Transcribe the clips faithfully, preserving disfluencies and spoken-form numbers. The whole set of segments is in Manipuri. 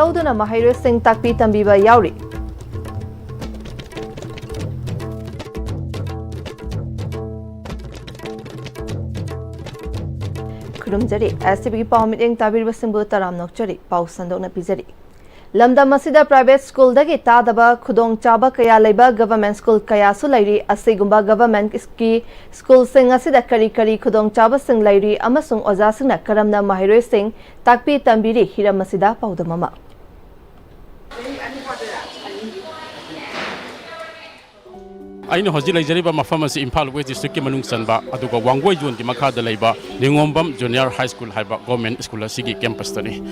ꯇꯧꯗꯨꯅ ꯃꯍꯩꯔꯣꯏꯁꯤꯡ ꯇꯥꯛꯄꯤ ꯇꯝꯕꯤꯕ ꯌꯥꯎꯔꯤ꯫ ꯈꯨꯔꯨꯝꯖꯔꯤ꯫ ꯑꯦꯁ ꯇꯤ ꯚꯤꯒꯤ ꯄꯥꯎ ꯃꯤꯠꯌꯦꯡ ꯇꯥꯕꯤꯔꯤꯕꯁꯤꯡꯕꯨ ꯇꯔꯥꯝꯅ ꯑꯣꯛꯆꯔꯤ꯫ ꯄꯥꯎ ꯁꯟꯗꯣꯛꯅ ꯄꯤꯖꯔꯤ꯫ ꯂꯝꯗꯝ ꯑꯁꯤꯗ private schoolꯗꯒꯤ ꯇꯥꯗꯕ ꯈꯨꯗꯣꯡꯆꯥꯕ ꯀꯌꯥ ꯂꯩꯕ government school ꯀꯌꯥꯁꯨ ꯂꯩꯔꯤ꯫ ꯑꯁꯤꯒꯨꯝꯕ governmentꯀꯤ schoolꯁꯤꯡ ꯑꯁꯤꯗ ꯀꯔꯤ ꯀꯔꯤ ꯈꯨꯗꯣꯡꯆꯥꯕꯁꯤꯡ ꯂꯩꯔꯤ ꯑꯃꯁꯨꯡ ꯑꯣꯖꯥꯁꯤꯡꯅ ꯀꯔꯝꯅ ꯃꯍꯩꯔꯣꯏꯁꯤꯡ ꯇꯥꯛꯄꯤ ꯇꯝꯕꯤꯔꯤ? ꯍꯤꯔꯝ ꯑꯁꯤꯗ ꯄꯥꯎꯗꯝ ꯑꯃ꯫ ꯑꯩꯅ ꯍꯧꯖꯤꯛ ꯂꯩꯖꯔꯤꯕ ꯃꯐꯝ ꯑꯁꯤ ꯏꯝꯐꯥꯜ West Districtꯀꯤ ꯃꯅꯨꯡ ꯆꯟꯕ, ꯑꯗꯨꯒ ꯋꯥꯡꯒꯣꯏ zoneꯒꯤ ꯃꯈꯥꯗ ꯂꯩꯕ ꯅꯤꯉꯣꯝꯕꯝ Junior High School ꯍꯥꯏꯕ government school ꯑꯁꯤꯒꯤ campusꯇꯅꯤ꯫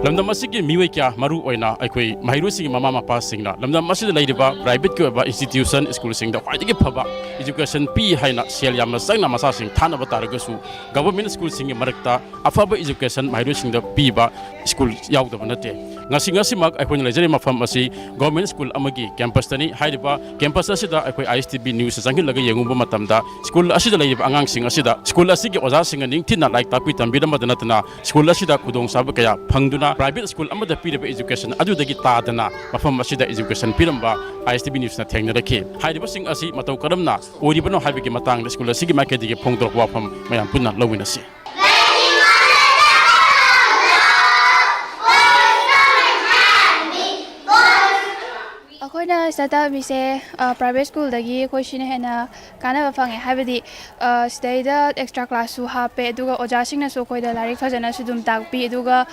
ꯂꯝꯗꯝ ꯑꯁꯤꯒꯤ ꯃꯤꯑꯣꯏ ꯀꯌꯥ, ꯃꯔꯨ ꯑꯣꯏꯅ ꯑꯩꯈꯣꯏ ꯃꯍꯩꯔꯣꯏꯁꯤꯡꯒꯤ ꯃꯃꯥ ꯃꯄꯥꯁꯤꯡꯅ ꯂꯝꯗꯝ ꯑꯁꯤꯗ ꯂꯩꯔꯤꯕ privateꯀꯤ ꯑꯣꯏꯕ institution, schoolꯁꯤꯡꯗ ꯈ꯭ꯋꯥꯏꯗꯒꯤ ꯐꯕ education ꯄꯤ ꯍꯥꯏꯅ ꯁꯦꯜ ꯌꯥꯝꯅ ꯆꯪꯅ ꯃꯆꯥꯁꯤꯡ ꯊꯥꯅꯕ ꯇꯥꯔꯒꯁꯨ, government schoolꯁꯤꯡꯒꯤ ꯃꯔꯛꯇ ꯑꯐꯕ education ꯃꯍꯩꯔꯣꯏꯁꯤꯡꯗ ꯄꯤꯕ school ꯌꯥꯎꯗꯕ ꯅꯠꯇꯦ꯫ ꯉꯁꯤ, ꯉꯁꯤꯃꯛ ꯑꯩꯈꯣꯏꯅ ꯂꯩꯖꯔꯤꯕ ꯃꯐꯝ ꯑꯁꯤ government school ꯑꯃꯒꯤ campusꯇꯅꯤ꯫ ꯍꯥꯏꯔꯤꯕ campus ꯑꯁꯤꯗ ꯑꯩꯈꯣꯏ I S T V news ꯆꯪꯁꯤꯜꯂꯒ ꯌꯦꯡꯉꯨꯕ ꯃꯇꯝꯗ, school ꯑꯁꯤꯗ ꯂꯩꯔꯤꯕ ꯑꯉꯥꯡꯁꯤꯡ ꯑꯁꯤꯗ school ꯑꯁꯤꯒꯤ ꯑꯣꯖꯥꯁꯤꯡꯅ ꯅꯤꯡꯊꯤꯅ ꯂꯥꯏꯔꯤꯛ ꯇꯥꯛꯄꯤ ꯇꯝꯕꯤꯔꯝꯕꯗ ꯅꯠꯇꯅ, school ꯑꯁꯤꯗ ꯈꯨꯗꯣꯡꯆꯥꯕ ꯀꯌꯥ ꯐꯪꯗꯨꯅ, private school ꯑꯃꯗ ꯄꯤꯔꯤꯕ education ꯑꯗꯨꯗꯒꯤ ꯇꯥꯗꯅ ꯃꯐꯝ ꯑꯁꯤꯗ education ꯄꯤꯔꯝꯕ I S T V newsꯅ ꯊꯦꯡꯅꯔꯛꯈꯤ꯫ ꯍꯥꯏꯔꯤꯕꯁꯤꯡ ꯑꯁꯤ ꯃꯇꯧ ꯀꯔꯝꯅ ꯑꯣꯏꯔꯤꯕꯅꯣ ꯍꯥꯏꯕꯒꯤ ꯃꯇꯥꯡꯗ school ꯑꯁꯤꯒꯤ ꯃꯥꯏꯀꯩꯗꯒꯤ ꯐꯣꯡꯗꯣꯔꯛꯄ ꯋꯥꯐꯝ ꯃꯌꯥꯝ ꯄꯨꯟꯅ ꯂꯧꯃꯤꯟꯅꯁꯤ꯫ ꯑꯩꯈꯣꯏꯅ ꯁꯤꯗ ꯇꯝꯃꯤꯁꯦ, ꯑ, private schoolꯗꯒꯤ ꯑꯩꯈꯣꯏ ꯁꯤꯅ ꯍꯦꯟꯅ ꯀꯥꯟꯅꯕ ꯐꯪꯉꯦ꯫ ꯍꯥꯏꯕꯗꯤ, ꯑ, ꯁꯤꯗꯩꯗ extra classꯁꯨ ꯍꯥꯞꯄꯦ, ꯑꯗꯨꯒ ꯑꯣꯖꯥꯁꯤꯡꯅꯁꯨ ꯑꯩꯈꯣꯏꯗ ꯂꯥꯏꯔꯤꯛ ꯐꯖꯅꯁꯨ ꯑꯗꯨꯝ ꯇꯥꯛꯄꯤ, ꯑꯗꯨꯒ,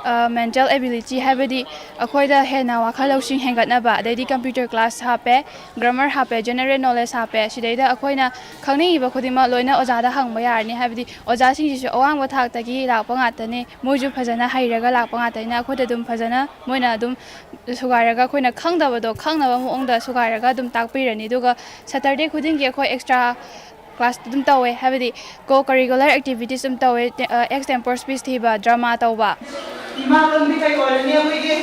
ꯑ, mental ability, ꯍꯥꯏꯕꯗꯤ ꯑꯩꯈꯣꯏꯗ ꯍꯦꯟꯅ ꯋꯥꯈꯜ ꯂꯧꯁꯤꯡ ꯍꯦꯟꯒꯠꯅꯕ, ꯑꯗꯩꯗꯤ computer class ꯍꯥꯞꯄꯦ, grammar ꯍꯥꯞꯄꯦ, general knowledge ꯍꯥꯞꯄꯦ꯫ ꯁꯤꯗꯩꯗ ꯑꯩꯈꯣꯏꯅ ꯈꯪꯅꯤꯡꯉꯤꯕ ꯈꯨꯗꯤꯡꯃꯛ ꯂꯣꯏꯅ ꯑꯣꯖꯥꯗ ꯍꯪꯕ ꯌꯥꯔꯅꯤ, ꯍꯥꯏꯕꯗꯤ ꯑꯣꯖꯥꯁꯤꯡꯁꯤꯁꯨ ꯑꯋꯥꯡꯕ ꯊꯥꯛꯇꯒꯤ ꯂꯥꯛꯄ ꯉꯥꯛꯇꯅꯤ, ꯃꯣꯏꯁꯨ ꯐꯖꯅ ꯍꯩꯔꯒ ꯂꯥꯛꯄ ꯉꯥꯛꯇꯅꯤꯅ ꯑꯩꯈꯣꯏꯗ ꯑꯗꯨꯝ ꯐꯖꯅ ꯃꯣꯏꯅ ꯑꯗꯨꯝ ꯁꯨꯒꯥꯏꯔꯒ, ꯑꯩꯈꯣꯏꯅ ꯈꯪꯗꯕꯗꯣ ꯈꯪꯅꯕ ꯃꯑꯣꯡꯗ ꯁꯨꯒꯥꯏꯔꯒ ꯑꯗꯨꯝ ꯇꯥꯛꯄꯤꯔꯅꯤ꯫ ꯑꯗꯨꯒ Saturday ꯈꯨꯗꯤꯡꯒꯤ ꯑꯩꯈꯣꯏ extra class ꯑꯗꯨꯝ ꯇꯧꯋꯦ, ꯍꯥꯏꯕꯗꯤ co-curricular activities ꯑꯗꯨꯝ ꯇꯧꯋꯦ, ꯇꯦ-, ꯑ, extempore speech ꯊꯤꯕ, drama ꯇꯧꯕ꯫ ꯏꯃꯥ ꯂꯣꯟꯗꯤ ꯀꯩ ꯑꯣꯏꯔꯅꯤ ꯑꯩꯈꯣꯏꯒꯤ?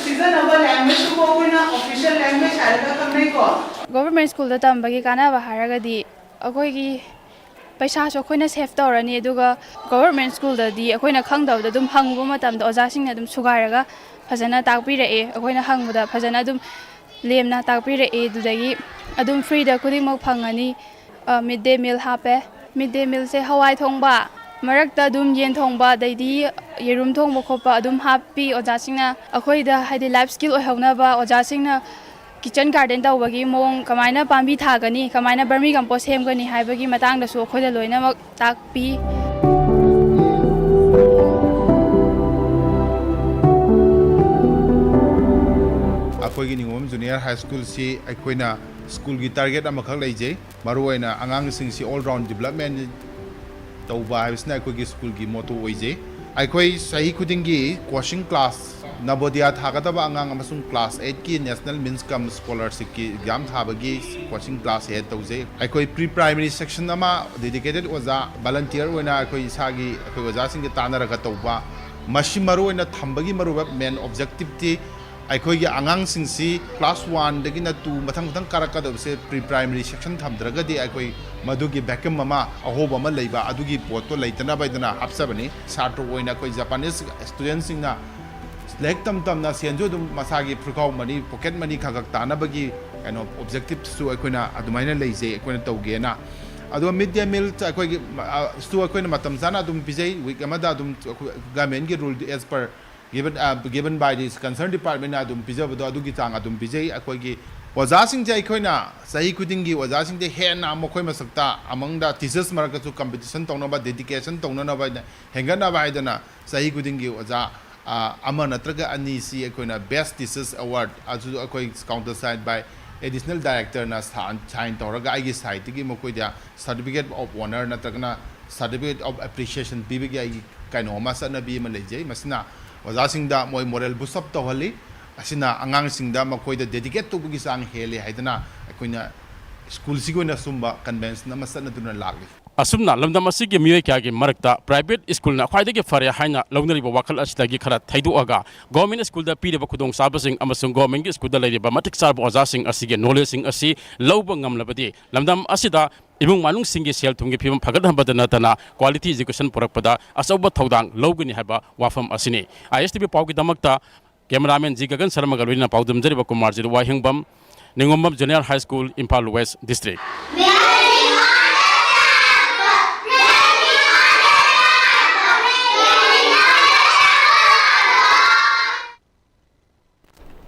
ꯁꯤꯖꯤꯟꯅꯕ languageꯁꯨ ꯑꯩꯈꯣꯏꯅ official language ꯍꯥꯏꯔꯒ ꯈꯪꯅꯩꯀꯣ꯫ Government schoolꯗ ꯇꯝꯕꯒꯤ ꯀꯥꯟꯅꯕ ꯍꯥꯏꯔꯒꯗꯤ ꯑꯩꯈꯣꯏꯒꯤ ꯄꯩꯁꯥꯁꯨ ꯑꯩꯈꯣꯏꯅ ꯁꯦꯚ ꯇꯧꯔꯅꯤ, ꯑꯗꯨꯒ ꯒꯣꯚꯔꯃꯦꯟ ꯁ꯭ꯀꯨꯜꯗꯗꯤ ꯑꯩꯈꯣꯏꯅ ꯈꯪꯗꯕꯗ ꯑꯗꯨꯝ ꯍꯪꯉꯨꯕ ꯃꯇꯝꯗ ꯑꯣꯖꯥꯁꯤꯡꯅ ꯑꯗꯨꯝ ꯁꯨꯒꯥꯏꯔꯒ ꯐꯖꯅ ꯇꯥꯛꯄꯤꯔꯛꯑꯦ꯫ ꯑꯩꯈꯣꯏꯅ ꯍꯪꯕꯗ ꯐꯖꯅ ꯑꯗꯨꯝ ꯂꯦꯝꯅ ꯇꯥꯛꯄꯤꯔꯛꯑꯦ꯫ ꯑꯗꯨꯗꯒꯤ ꯑꯗꯨꯝ ꯐ꯭ꯔꯤꯗ ꯈꯨꯗꯤꯡꯃꯛ ꯐꯪꯉꯅꯤ꯫ ꯃꯤꯗ ꯗꯦ ꯃꯤꯜ ꯍꯥꯞꯄꯦ꯫ ꯃꯤꯗ ꯗꯦ ꯃꯤꯜꯁꯦ ꯍꯋꯥꯏ ꯊꯣꯡꯕ, ꯃꯔꯛꯇ ꯑꯗꯨꯝ ꯌꯦꯟ ꯊꯣꯡꯕ, ꯑꯗꯩꯗꯤ ꯌꯦꯔꯨꯝ ꯊꯣꯡꯕ ꯈꯣꯠꯄ ꯑꯗꯨꯝ ꯍꯥꯞꯄꯤ꯫ ꯑꯣꯖꯥꯁꯤꯡꯅ ꯑꯩꯈꯣꯏꯗ, ꯍꯥꯏꯗꯤ, ꯂꯥꯏꯐ ꯁ꯭ꯀꯤꯜ ꯑꯣꯏꯍꯧꯅꯕ, ꯑꯣꯖꯥꯁꯤꯡꯅ ꯀꯤꯠꯆꯟ ꯒꯥꯔꯗꯦꯟ ꯇꯧꯕꯒꯤ ꯃꯑꯣꯡ, ꯀꯃꯥꯏꯅ ꯄꯥꯝꯕꯤ ꯊꯥꯒꯅꯤ, ꯀꯃꯥꯏꯅ ꯕꯔꯃꯤ ꯀꯝꯄꯣꯁ ꯁꯦꯝꯒꯅꯤ ꯍꯥꯏꯕꯒꯤ ꯃꯇꯥꯡꯗꯁꯨ ꯑꯩꯈꯣꯏꯗ ꯂꯣꯏꯅꯃꯛ ꯇꯥꯛꯄꯤ꯫ ꯑꯩꯈꯣꯏꯒꯤ ꯅꯤꯉꯣꯝ ꯖꯨꯅꯤꯌꯔ ꯍꯥꯏ ꯁ꯭ꯀꯨꯜꯁꯤ ꯑꯩꯈꯣꯏꯅ ꯁ꯭ꯀꯨꯜꯒꯤ ꯇꯥꯔꯒꯦꯠ ꯑꯃꯈꯛ ꯂꯩꯖꯩ꯫ ꯃꯔꯨꯑꯣꯏꯅ ꯑꯉꯥꯡꯁꯤꯡꯁꯤ all round development ꯇꯧꯕ ꯍꯥꯏꯕꯁꯤꯅ ꯑꯩꯈꯣꯏꯒꯤ ꯁ꯭ꯀꯨꯜꯒꯤ ꯃꯣꯇꯣ ꯑꯣꯏꯖꯩ꯫ ꯑꯩꯈꯣꯏ ꯆꯍꯤ ꯈꯨꯗꯤꯡꯒꯤ ꯀꯣꯆꯤꯡ ꯀ꯭ꯂꯥꯁ, ꯅꯕꯣꯗꯤꯌꯥ ꯊꯥꯒꯗꯕ ꯑꯉꯥꯡ ꯑꯃꯁꯨꯡ ꯀ꯭ꯂꯥꯁ ꯑꯩꯠꯀꯤ ꯅꯦꯁꯅꯦꯜ ꯃꯤꯟꯁ ꯀꯝ ꯁ꯭ꯀꯣꯂꯔꯁꯤꯞꯀꯤ ꯑꯦꯛꯖꯥꯝ ꯊꯥꯕꯒꯤ ꯀꯣꯆꯤꯡ ꯀ꯭ꯂꯥꯁ ꯍꯦꯗ ꯇꯧꯖꯩ꯫ ꯑꯩꯈꯣꯏ ꯄ꯭ꯔꯤ ꯄ꯭ꯔꯥꯏꯃꯔꯤ ꯁꯦꯛꯁꯟ ꯑꯃ ꯗꯦꯗꯤꯀꯦꯇꯦꯠ ꯑꯣꯖꯥ, ꯚꯂꯟꯇꯤꯌꯔ ꯑꯣꯏꯅ ꯑꯩꯈꯣꯏ ꯏꯁꯥꯒꯤ, ꯑꯩꯈꯣꯏ ꯑꯣꯖꯥꯁꯤꯡꯒ ꯇꯥꯟꯅꯔꯒ ꯇꯧꯕ, ꯃꯁꯤ ꯃꯔꯨꯑꯣꯏꯅ ꯊꯝꯕꯒꯤ ꯃꯔꯨꯑꯣꯏꯕ ꯃꯦꯟ ꯑꯣꯕꯖꯦꯛꯇꯤꯞꯇꯤ ꯑꯩꯈꯣꯏꯒꯤ ꯑꯉꯥꯡꯁꯤꯡꯁꯤ ꯀ꯭ꯂꯥꯁ ꯋꯥꯟꯗꯒꯤꯅ ꯇꯨ ꯃꯊꯪ ꯃꯊꯪ ꯀꯥꯔꯛꯀꯗꯕꯁꯦ ꯄ꯭ꯔꯤ ꯄ꯭ꯔꯥꯏꯃꯔꯤ ꯁꯦꯛꯁꯟ ꯊꯝꯗ꯭ꯔꯒꯗꯤ ꯑꯩꯈꯣꯏ ꯃꯗꯨꯒꯤ ꯚꯦꯀ꯭ꯌꯨꯝ ꯑꯃ, ꯑꯍꯣꯕ ꯑꯃ ꯂꯩꯕ, ꯑꯗꯨꯒꯤ ꯄꯣꯠꯇꯣ ꯂꯩꯇꯅꯕ ꯍꯥꯏꯗꯅ ꯍꯥꯞꯆꯕꯅꯤ꯫ ꯁꯥꯇ꯭ꯔ ꯑꯣꯏꯅ ꯑꯩꯈꯣꯏ ꯖꯄꯥꯅꯤꯁ ꯁ꯭ꯇꯨꯗꯦꯟꯁꯤꯡꯅ ꯂꯥꯏꯔꯤꯛ ꯇꯝ ꯇꯝꯅ ꯁꯦꯟꯁꯨ ꯑꯗꯨꯝ ꯃꯁꯥꯒꯤ ꯐꯨꯔꯈꯥꯎ ꯃꯅꯤ, ꯄꯣꯀꯦꯠ ꯃꯅꯤ ꯈꯛ ꯈꯛ ꯇꯥꯅꯕꯒꯤ ꯀꯩꯅꯣ ꯑꯣꯕꯖꯦꯛꯇꯤꯞꯁꯨ ꯑꯩꯈꯣꯏꯅ ꯑꯗꯨꯃꯥꯏꯅ ꯂꯩꯖꯩ, ꯑꯩꯈꯣꯏꯅ ꯇꯧꯒꯦꯅ꯫ ꯑꯗꯨꯒ ꯃꯤꯗ ꯗꯦ ꯃꯤꯜ ꯑꯩꯈꯣꯏꯒꯤ, ꯑ, ꯁꯨ ꯑꯩꯈꯣꯏꯅ ꯃꯇꯝ ꯆꯥꯅ ꯑꯗꯨꯝ ꯄꯤꯖꯩ꯫ ꯋꯤꯛ ꯑꯃꯗ ꯑꯗꯨꯝ ꯑꯩꯈꯣꯏ ꯒꯚꯔꯟꯃꯦꯟꯠꯀꯤ rule S per given, uh, given by the concerned department ꯑꯗꯨꯝ ꯄꯤꯖꯕꯗꯣ ꯑꯗꯨꯒꯤ ꯆꯥꯡ ꯑꯗꯨꯝ ꯄꯤꯖꯩ꯫ ꯑꯩꯈꯣꯏꯒꯤ ꯑꯣꯖꯥꯁꯤꯡꯁꯦ ꯑꯩꯈꯣꯏꯅ ꯆꯍꯤ ꯈꯨꯗꯤꯡꯒꯤ ꯑꯣꯖꯥꯁꯤꯡꯁꯦ ꯍꯦꯟꯅ ꯃꯈꯣꯏ ꯃꯁꯛꯇ ꯑꯃꯪꯗ ꯇꯤꯆꯔꯁ ꯃꯔꯛꯇꯁꯨ ꯀꯝꯄꯤꯇꯤꯁꯟ ꯇꯧꯅꯕ, ꯗꯦꯗꯤꯀꯦꯁꯟ ꯇꯧꯅꯅꯕ ꯍꯥꯏꯅ, ꯍꯦꯟꯒꯠꯅꯕ ꯍꯥꯏꯗꯅ ꯆꯍꯤ ꯈꯨꯗꯤꯡꯒꯤ ꯑꯣꯖꯥ, ꯑ, ꯑꯃ ꯅꯠꯇ꯭ꯔꯒ ꯑꯅꯤꯁꯤ ꯑꯩꯈꯣꯏꯅ best teachers award ꯑꯗꯨ ꯑꯩꯈꯣꯏ countersign by additional directorꯅ ꯁꯥꯏꯟ ꯇꯧꯔꯒ ꯑꯩꯒꯤ ꯁꯥꯏꯠꯇꯒꯤ ꯃꯈꯣꯏꯗ certificate of honour ꯅꯠꯇ꯭ꯔꯒꯅ certificate of appreciation ꯄꯤꯕꯒꯤ ꯑꯩꯒꯤ ꯀꯩꯅꯣ ꯑꯃ, ꯆꯠꯅꯕꯤ ꯑꯃ ꯂꯩꯖꯩ꯫ ꯃꯁꯤꯅ ꯑꯣꯖꯥꯁꯤꯡꯗ ꯃꯣꯏ ꯃꯣꯔꯦꯜ ꯕꯨꯁ ꯑꯞ ꯇꯧꯍꯜꯂꯤ꯫ ꯑꯁꯤꯅ ꯑꯉꯥꯡꯁꯤꯡꯗ ꯃꯈꯣꯏꯗ ꯗꯦꯗꯤꯀꯦꯠ ꯇꯧꯕꯒꯤ ꯆꯥꯡ ꯍꯦꯜꯂꯤ ꯍꯥꯏꯗꯅ ꯑꯩꯈꯣꯏꯅ ꯁ꯭ꯀꯨꯜꯁꯤꯒꯤ ꯑꯣꯏꯅ ꯁꯨꯝꯕ ꯀꯟꯚꯦꯟꯁꯟ ꯑꯃ ꯆꯠꯅꯗꯨꯅ ꯂꯥꯛꯂꯤ꯫ ꯑꯁꯨꯝꯅ ꯂꯝꯗꯝ ꯑꯁꯤꯒꯤ ꯃꯤꯑꯣꯏ ꯀꯌꯥꯒꯤ ꯃꯔꯛꯇ ꯄ꯭ꯔꯥꯏꯚꯦꯠ ꯁ꯭ꯀꯨꯜꯅ ꯈ꯭ꯋꯥꯏꯗꯒꯤ ꯐꯔꯦ ꯍꯥꯏꯅ ꯂꯧꯅꯔꯤꯕ ꯋꯥꯈꯜ ꯑꯁꯤꯗꯒꯤ ꯈꯔ ꯊꯩꯗꯣꯛꯑꯒ ꯒꯣꯔꯃꯦꯟ ꯁ꯭ꯀꯨꯜꯗ ꯄꯤꯔꯤꯕ ꯈꯨꯗꯣꯡꯆꯥꯕꯁꯤꯡ ꯑꯃꯁꯨꯡ ꯒꯣꯔꯃꯦꯟꯒꯤ ꯁ꯭ꯀꯨꯜꯗ ꯂꯩꯔꯤꯕ ꯃꯇꯤꯛ ꯆꯥꯔꯕ ꯑꯣꯖꯥꯁꯤꯡ ꯑꯁꯤꯒꯤ ꯅꯣꯂꯦꯖꯁꯤꯡ ꯑꯁꯤ ꯂꯧꯕ ꯉꯝꯂꯕꯗꯤ ꯂꯝꯗꯝ ꯑꯁꯤꯗ ꯏꯃꯨꯡ ꯃꯅꯨꯡꯁꯤꯡꯒꯤ ꯁꯦꯜ ꯊꯨꯝꯒꯤ ꯐꯤꯕꯝ ꯐꯒꯠꯍꯟꯕꯗ ꯅꯠꯇꯅ quality education ꯄꯨꯔꯛꯄꯗ ꯑꯆꯧꯕ ꯊꯧꯗꯥꯡ ꯂꯧꯒꯅꯤ ꯍꯥꯏꯕ ꯋꯥꯐꯝ ꯑꯁꯤꯅꯤ꯫ ꯑꯥꯏ ꯑꯦꯁ T V ꯄꯥꯎꯒꯤꯗꯃꯛꯇ cameraman G Gagan ꯁꯔꯃꯒ ꯂꯣꯏꯅꯅ ꯄꯥꯎꯗꯝꯖꯔꯤꯕ ꯀꯨꯃꯥꯔꯖꯤꯠ ꯋꯥꯍꯦꯡꯕꯝ, ꯅꯤꯉꯣꯝꯕꯝ Junior High School, Imphal West District꯫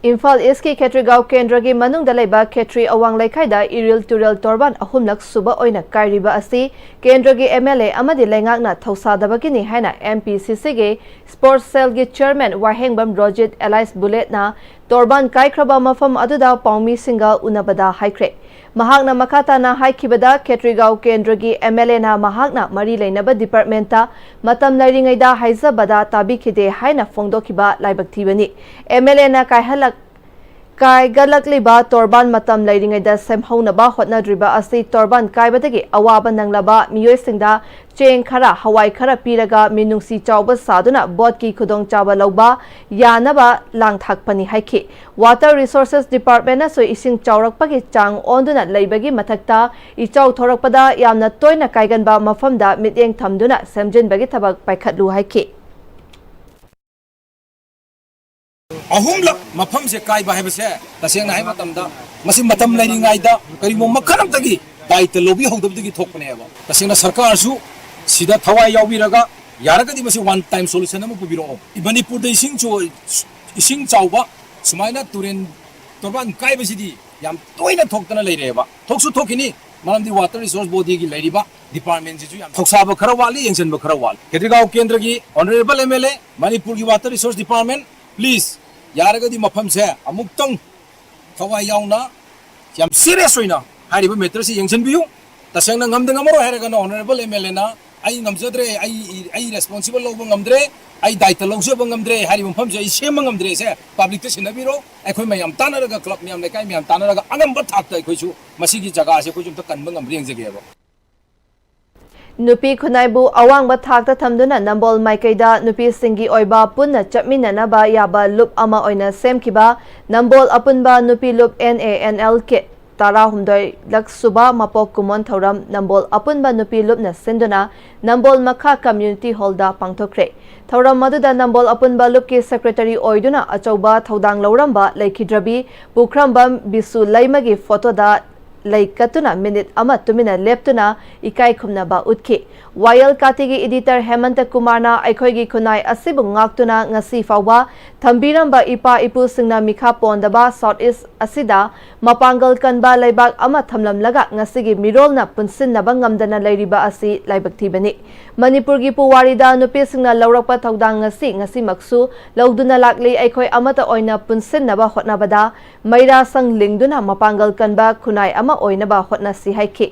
Imphal ꯏꯁꯀꯤ ꯈꯦꯇ꯭ꯔꯤꯒꯥꯎ ꯀꯦꯟꯗ꯭ꯔꯒꯤ ꯃꯅꯨꯡꯗ ꯂꯩꯕ ꯈꯦꯇ꯭ꯔꯤ ꯑꯋꯥꯡ ꯂꯩꯀꯥꯏꯗ ꯏꯔꯤꯜ ꯇꯨꯔꯦꯜ ꯇꯣꯔꯕꯥꯟ ꯑꯍꯨꯝꯂꯛ ꯁꯨꯕ ꯑꯣꯏꯅ ꯀꯥꯏꯔꯤꯕ ꯑꯁꯤ ꯀꯦꯟꯗ꯭ꯔꯒꯤ ꯑꯦꯝ ꯑꯦꯜ ꯑꯦ ꯑꯃꯗꯤ ꯂꯩꯉꯥꯛꯅ ꯊꯧꯁꯥꯗꯕꯒꯤꯅꯤ ꯍꯥꯏꯅ ꯑꯦꯝ ꯄꯤ ꯁꯤ ꯁꯤꯒꯤ ꯁ꯭ꯄꯣꯔꯠꯁ ꯁꯦꯜꯒꯤ ꯆꯤꯌꯔꯃꯦꯟ ꯋꯥꯍꯦꯡꯕꯝ ꯔꯣꯖꯤꯠ ꯑꯦꯂꯥꯏꯁ ꯕꯨꯂꯦꯠꯅ ꯇꯣꯔꯕꯥꯟ ꯀꯥꯏꯈ꯭ꯔꯕ ꯃꯐꯝ ꯑꯗꯨꯗ ꯄꯥꯎꯃꯤꯁꯤꯡꯒ ꯎꯅꯕꯗ ꯍꯥꯏꯈ꯭ꯔꯦ꯫ ꯃꯍꯥꯛꯅ ꯃꯈꯥ ꯇꯥꯅ ꯍꯥꯏꯈꯤꯕꯗ, ꯈꯦꯇ꯭ꯔꯤꯒꯥꯎ ꯀꯦꯟꯗ꯭ꯔꯒꯤ ꯑꯦꯝ ꯑꯦꯜ ꯑꯦꯅ ꯃꯍꯥꯛꯅ ꯃꯔꯤ ꯂꯩꯅꯕ ꯗꯤꯄꯥꯔꯠꯃꯦꯟꯠꯇ ꯃꯇꯝ ꯂꯩꯔꯤꯉꯩꯗ ꯍꯥꯏꯖꯕꯗ ꯇꯥꯕꯤꯈꯤꯗꯦ ꯍꯥꯏꯅ ꯐꯣꯡꯗꯣꯛꯈꯤꯕ ꯂꯥꯏꯕꯛ ꯊꯤꯕꯅꯤ꯫ ꯑꯦꯝ ꯑꯦꯜ ꯑꯦꯅ ꯀꯥꯏꯍꯜꯂꯛ-, ꯀꯥꯏꯒꯠꯂꯛꯂꯤꯕ ꯇꯣꯔꯕꯥꯟ ꯃꯇꯝ ꯂꯩꯔꯤꯉꯩꯗ ꯁꯦꯝꯍꯧꯅꯕ ꯍꯣꯠꯅꯗ꯭ꯔꯤꯕ ꯑꯁꯤ ꯇꯣꯔꯕꯥꯟ ꯀꯥꯏꯕꯗꯒꯤ ꯑꯋꯥꯕ ꯅꯪꯂꯕ ꯃꯤꯑꯣꯏꯁꯤꯡꯗ ꯆꯦꯡ ꯈꯔ, ꯍꯋꯥꯏ ꯈꯔ ꯄꯤꯔꯒ ꯃꯤꯅꯨꯡꯁꯤ ꯆꯥꯎꯕ ꯁꯥꯗꯨꯅ ꯚꯣꯠꯀꯤ ꯈꯨꯗꯣꯡꯆꯥꯕ ꯂꯧꯕ ꯌꯥꯅꯕ ꯂꯥꯡꯊꯥꯛꯄꯅꯤ ꯍꯥꯏꯈꯤ꯫ Water Resources Department ꯅꯁꯨ ꯏꯁꯤꯡ ꯆꯥꯎꯔꯛꯄꯒꯤ ꯆꯥꯡ ꯑꯣꯟꯗꯨꯅ ꯂꯩꯕꯒꯤ ꯃꯊꯛꯇ, ꯏꯆꯥꯎ ꯊꯣꯔꯛꯄꯗ ꯌꯥꯝꯅ ꯇꯣꯏꯅ ꯀꯥꯏꯒꯟꯕ ꯃꯐꯝꯗ ꯃꯤꯠꯌꯦꯡ ꯊꯝꯗꯨꯅ ꯁꯦꯝꯖꯤꯟꯕꯒꯤ ꯊꯕꯛ ꯄꯥꯏꯈꯠꯂꯨ ꯍꯥꯏꯈꯤ꯫ ꯑꯍꯨꯝꯂꯛ ꯃꯐꯝꯁꯦ ꯀꯥꯏꯕ ꯍꯥꯏꯕꯁꯦ, ꯇꯁꯦꯡꯅ ꯍꯥꯏꯕ ꯃꯇꯝꯗ, ꯃꯁꯤ ꯃꯇꯝ ꯂꯩꯔꯤꯉꯩꯗ ꯀꯔꯤꯒꯨꯝꯕ ꯃꯈꯜ ꯑꯃꯠꯇꯒꯤ ꯗꯥꯏꯇ ꯂꯧꯕꯤꯍꯧꯗꯕꯗꯒꯤ ꯊꯣꯛꯄꯅꯦꯕ꯫ ꯇꯁꯦꯡꯅ ꯁꯔꯀꯥꯔꯁꯨ ꯁꯤꯗ ꯊꯋꯥꯏ ꯌꯥꯎꯕꯤꯔꯒ, ꯌꯥꯔꯒꯗꯤ ꯃꯁꯤ one time solution ꯑꯃ ꯄꯨꯕꯤꯔꯛꯑꯣ꯫ ꯃꯅꯤꯄꯨꯔꯗ ꯏꯁꯤꯡ ꯆꯣ-, ꯏꯁꯤꯡ ꯆꯥꯎꯕ, ꯁꯨꯃꯥꯏꯅ ꯇꯨꯔꯦꯟ ꯇꯣꯔꯕꯥꯟ ꯀꯥꯏꯕꯁꯤꯗꯤ ꯌꯥꯝ ꯇꯣꯏꯅ ꯊꯣꯛꯇꯅ ꯂꯩꯔꯦꯕ꯫ ꯊꯣꯛꯁꯨ ꯊꯣꯛꯈꯤꯅꯤ, ꯃꯔꯝꯗꯤ Water Resource Body ꯒꯤ ꯂꯩꯔꯤꯕ ꯗꯤꯄꯥꯔꯠꯃꯦꯟꯁꯤꯁꯨ ꯌꯥꯝ ꯊꯧꯁꯥꯕ ꯈꯔ ꯋꯥꯠꯂꯤ, ꯌꯦꯡꯁꯤꯟꯕ ꯈꯔ ꯋꯥꯠꯂꯤ꯫ ꯈꯦꯇ꯭ꯔꯤꯒꯥꯎ ꯀꯦꯟꯗ꯭ꯔꯒꯤ ꯑꯣꯅꯔꯦꯕꯜ ꯑꯦꯝ ꯑꯦꯜ ꯑꯦ, ꯃꯅꯤꯄꯨꯔꯒꯤ Water Resource Department, please, ꯌꯥꯔꯒꯗꯤ ꯃꯐꯝꯁꯦ ꯑꯃꯨꯛꯇꯪ ꯊꯋꯥꯏ ꯌꯥꯎꯅ, ꯌꯥꯝ ꯁꯤꯔꯤꯌꯁ ꯑꯣꯏꯅ ꯍꯥꯏꯔꯤꯕ ꯃꯦꯇꯔꯁꯤ ꯌꯦꯡꯁꯤꯟꯕꯤꯌꯨ꯫ ꯇꯁꯦꯡꯅ ꯉꯝꯗ ꯉꯝꯃꯔꯣꯏ ꯍꯥꯏꯔꯒꯅ ꯑꯣꯅꯔꯦꯕꯜ ꯑꯦꯝ ꯑꯦꯜ ꯑꯦꯅ, "ꯑꯩ ꯉꯝꯖꯗ꯭ꯔꯦ, ꯑꯩ, ꯑꯩ ꯔꯦꯁꯄꯣꯟꯁꯤꯕꯜ ꯂꯧꯕ ꯉꯝꯗ꯭ꯔꯦ, ꯑꯩ ꯗꯥꯏꯇ ꯂꯧꯖꯕ ꯉꯝꯗ꯭ꯔꯦ, ꯍꯥꯏꯔꯤꯕ ꯃꯐꯝꯁꯦ ꯑꯩ ꯁꯦꯝꯕ ꯉꯝꯗ꯭ꯔꯦ" ꯁꯦ ꯄꯕ꯭ꯂꯤꯛꯇ ꯁꯤꯟꯅꯕꯤꯔꯣ꯫ ꯑꯩꯈꯣꯏ ꯃꯌꯥꯝ ꯇꯥꯟꯅꯔꯒ, ꯀ꯭ꯂꯕ ꯃꯌꯥꯝ, ꯂꯩꯀꯥꯏ ꯃꯌꯥꯝ ꯇꯥꯟꯅꯔꯒ ꯑꯉꯝꯕ ꯊꯥꯛꯇ ꯑꯩꯈꯣꯏꯁꯨ ꯃꯁꯤꯒꯤ ꯖꯒꯥꯁꯦ ꯑꯩꯈꯣꯏꯁꯨ ꯑꯝꯇ ꯀꯟꯕ ꯉꯝꯕ꯭ꯔꯥ ꯌꯦꯡꯖꯒꯦꯕ꯫ ꯅꯨꯄꯤ ꯈꯨꯟꯅꯥꯏꯕꯨ ꯑꯋꯥꯡꯕ ꯊꯥꯛꯇ ꯊꯝꯗꯨꯅ ꯅꯝꯕꯣꯜ ꯃꯥꯏꯀꯩꯗ ꯅꯨꯄꯤꯁꯤꯡꯒꯤ ꯑꯣꯏꯕ ꯄꯨꯟꯅ ꯆꯠꯃꯤꯟꯅꯅꯕ ꯌꯥꯕ ꯂꯨꯞ ꯑꯃ ꯑꯣꯏꯅ ꯁꯦꯝꯈꯤꯕ ꯅꯝꯕꯣꯜ ꯑꯄꯨꯟꯕ ꯅꯨꯄꯤ ꯂꯨꯞ N A N L K ꯇꯔꯥꯍꯨꯝꯗꯣꯏ ꯂꯛ ꯁꯨꯕ ꯃꯄꯣꯛ ꯀꯨꯝꯑꯣꯟ ꯊꯧꯔꯝ ꯅꯝꯕꯣꯜ ꯑꯄꯨꯟꯕ ꯅꯨꯄꯤ ꯂꯨꯞꯅ ꯁꯤꯟꯗꯨꯅ ꯅꯝꯕꯣꯜ ꯃꯈꯥ ꯀꯝꯃ꯭ꯌꯨꯅꯤꯇꯤ ꯍꯣꯜꯗ ꯄꯥꯡꯊꯣꯛꯈ꯭ꯔꯦ꯫ ꯊꯧꯔꯝ ꯑꯗꯨꯗ ꯅꯝꯕꯣꯜ ꯑꯄꯨꯟꯕ ꯂꯨꯞꯀꯤ ꯁꯦꯀ꯭ꯔꯦꯇꯔꯤ ꯑꯣꯏꯗꯨꯅ ꯑꯆꯧꯕ ꯊꯧꯗꯥꯡ ꯂꯧꯔꯝꯕ ꯂꯩꯈꯤꯗ꯭ꯔꯕꯤ ꯄꯨꯈ꯭ꯔꯝꯕꯝ ꯕꯤꯁꯨ ꯂꯩꯃꯒꯤ ꯐꯣꯇꯣꯗ ꯂꯩ ꯀꯠꯇꯨꯅ ꯃꯤꯅꯤꯠ ꯑꯃ ꯇꯨꯃꯤꯟꯅ ꯂꯦꯞꯇꯨꯅ ꯏꯀꯥꯏ ꯈꯨꯝꯅꯕ ꯎꯠꯈꯤ꯫ ꯋꯥꯌꯦꯜ ꯀꯥꯇꯤꯒꯤ ꯏꯗꯤꯇꯔ ꯍꯦꯃꯟꯇ ꯀꯨꯃꯥꯔꯅ ꯑꯩꯈꯣꯏꯒꯤ ꯈꯨꯟꯅꯥꯏ ꯑꯁꯤꯕꯨ ꯉꯥꯛꯇꯨꯅ ꯉꯁꯤ ꯐꯥꯎꯕ ꯊꯝꯕꯤꯔꯝꯕ ꯏꯄꯥ ꯏꯄꯨꯁꯤꯡꯅ ꯃꯤꯈꯥ ꯄꯣꯟꯗꯕ ꯁꯥꯎꯠ ꯏꯁ ꯑꯁꯤꯗ ꯃꯄꯥꯡꯒꯜ ꯀꯟꯕ ꯂꯩꯕꯥꯛ ꯑꯃ ꯊꯝꯂꯝꯂꯒ ꯉꯁꯤꯒꯤ ꯃꯤꯔꯣꯜꯅ ꯄꯨꯟꯁꯤꯟꯅꯕ ꯉꯝꯗꯅ ꯂꯩꯔꯤꯕ ꯑꯁꯤ ꯂꯥꯏꯕꯛ ꯊꯤꯕꯅꯤ꯫ ꯃꯅꯤꯄꯨꯔꯒꯤ ꯄꯨꯋꯥꯔꯤꯗ ꯅꯨꯄꯤꯁꯤꯡꯅ ꯂꯧꯔꯛꯄ ꯊꯧꯗꯥꯡ ꯉꯁꯤ, ꯉꯁꯤꯃꯛꯁꯨ ꯂꯧꯗꯨꯅ ꯂꯥꯛꯂꯤ꯫ ꯑꯩꯈꯣꯏ ꯑꯃꯠꯇ ꯑꯣꯏꯅ ꯄꯨꯟꯁꯤꯟꯅꯕ ꯍꯣꯠꯅꯕꯗ ꯃꯩꯔꯥ ꯁꯪ ꯂꯤꯡꯗꯨꯅ ꯃꯄꯥꯡꯒꯜ ꯀꯟꯕ ꯈꯨꯟꯅꯥꯏ ꯑꯃ ꯑꯣꯏꯅꯕ ꯍꯣꯠꯅꯁꯤ ꯍꯥꯏꯈꯤ꯫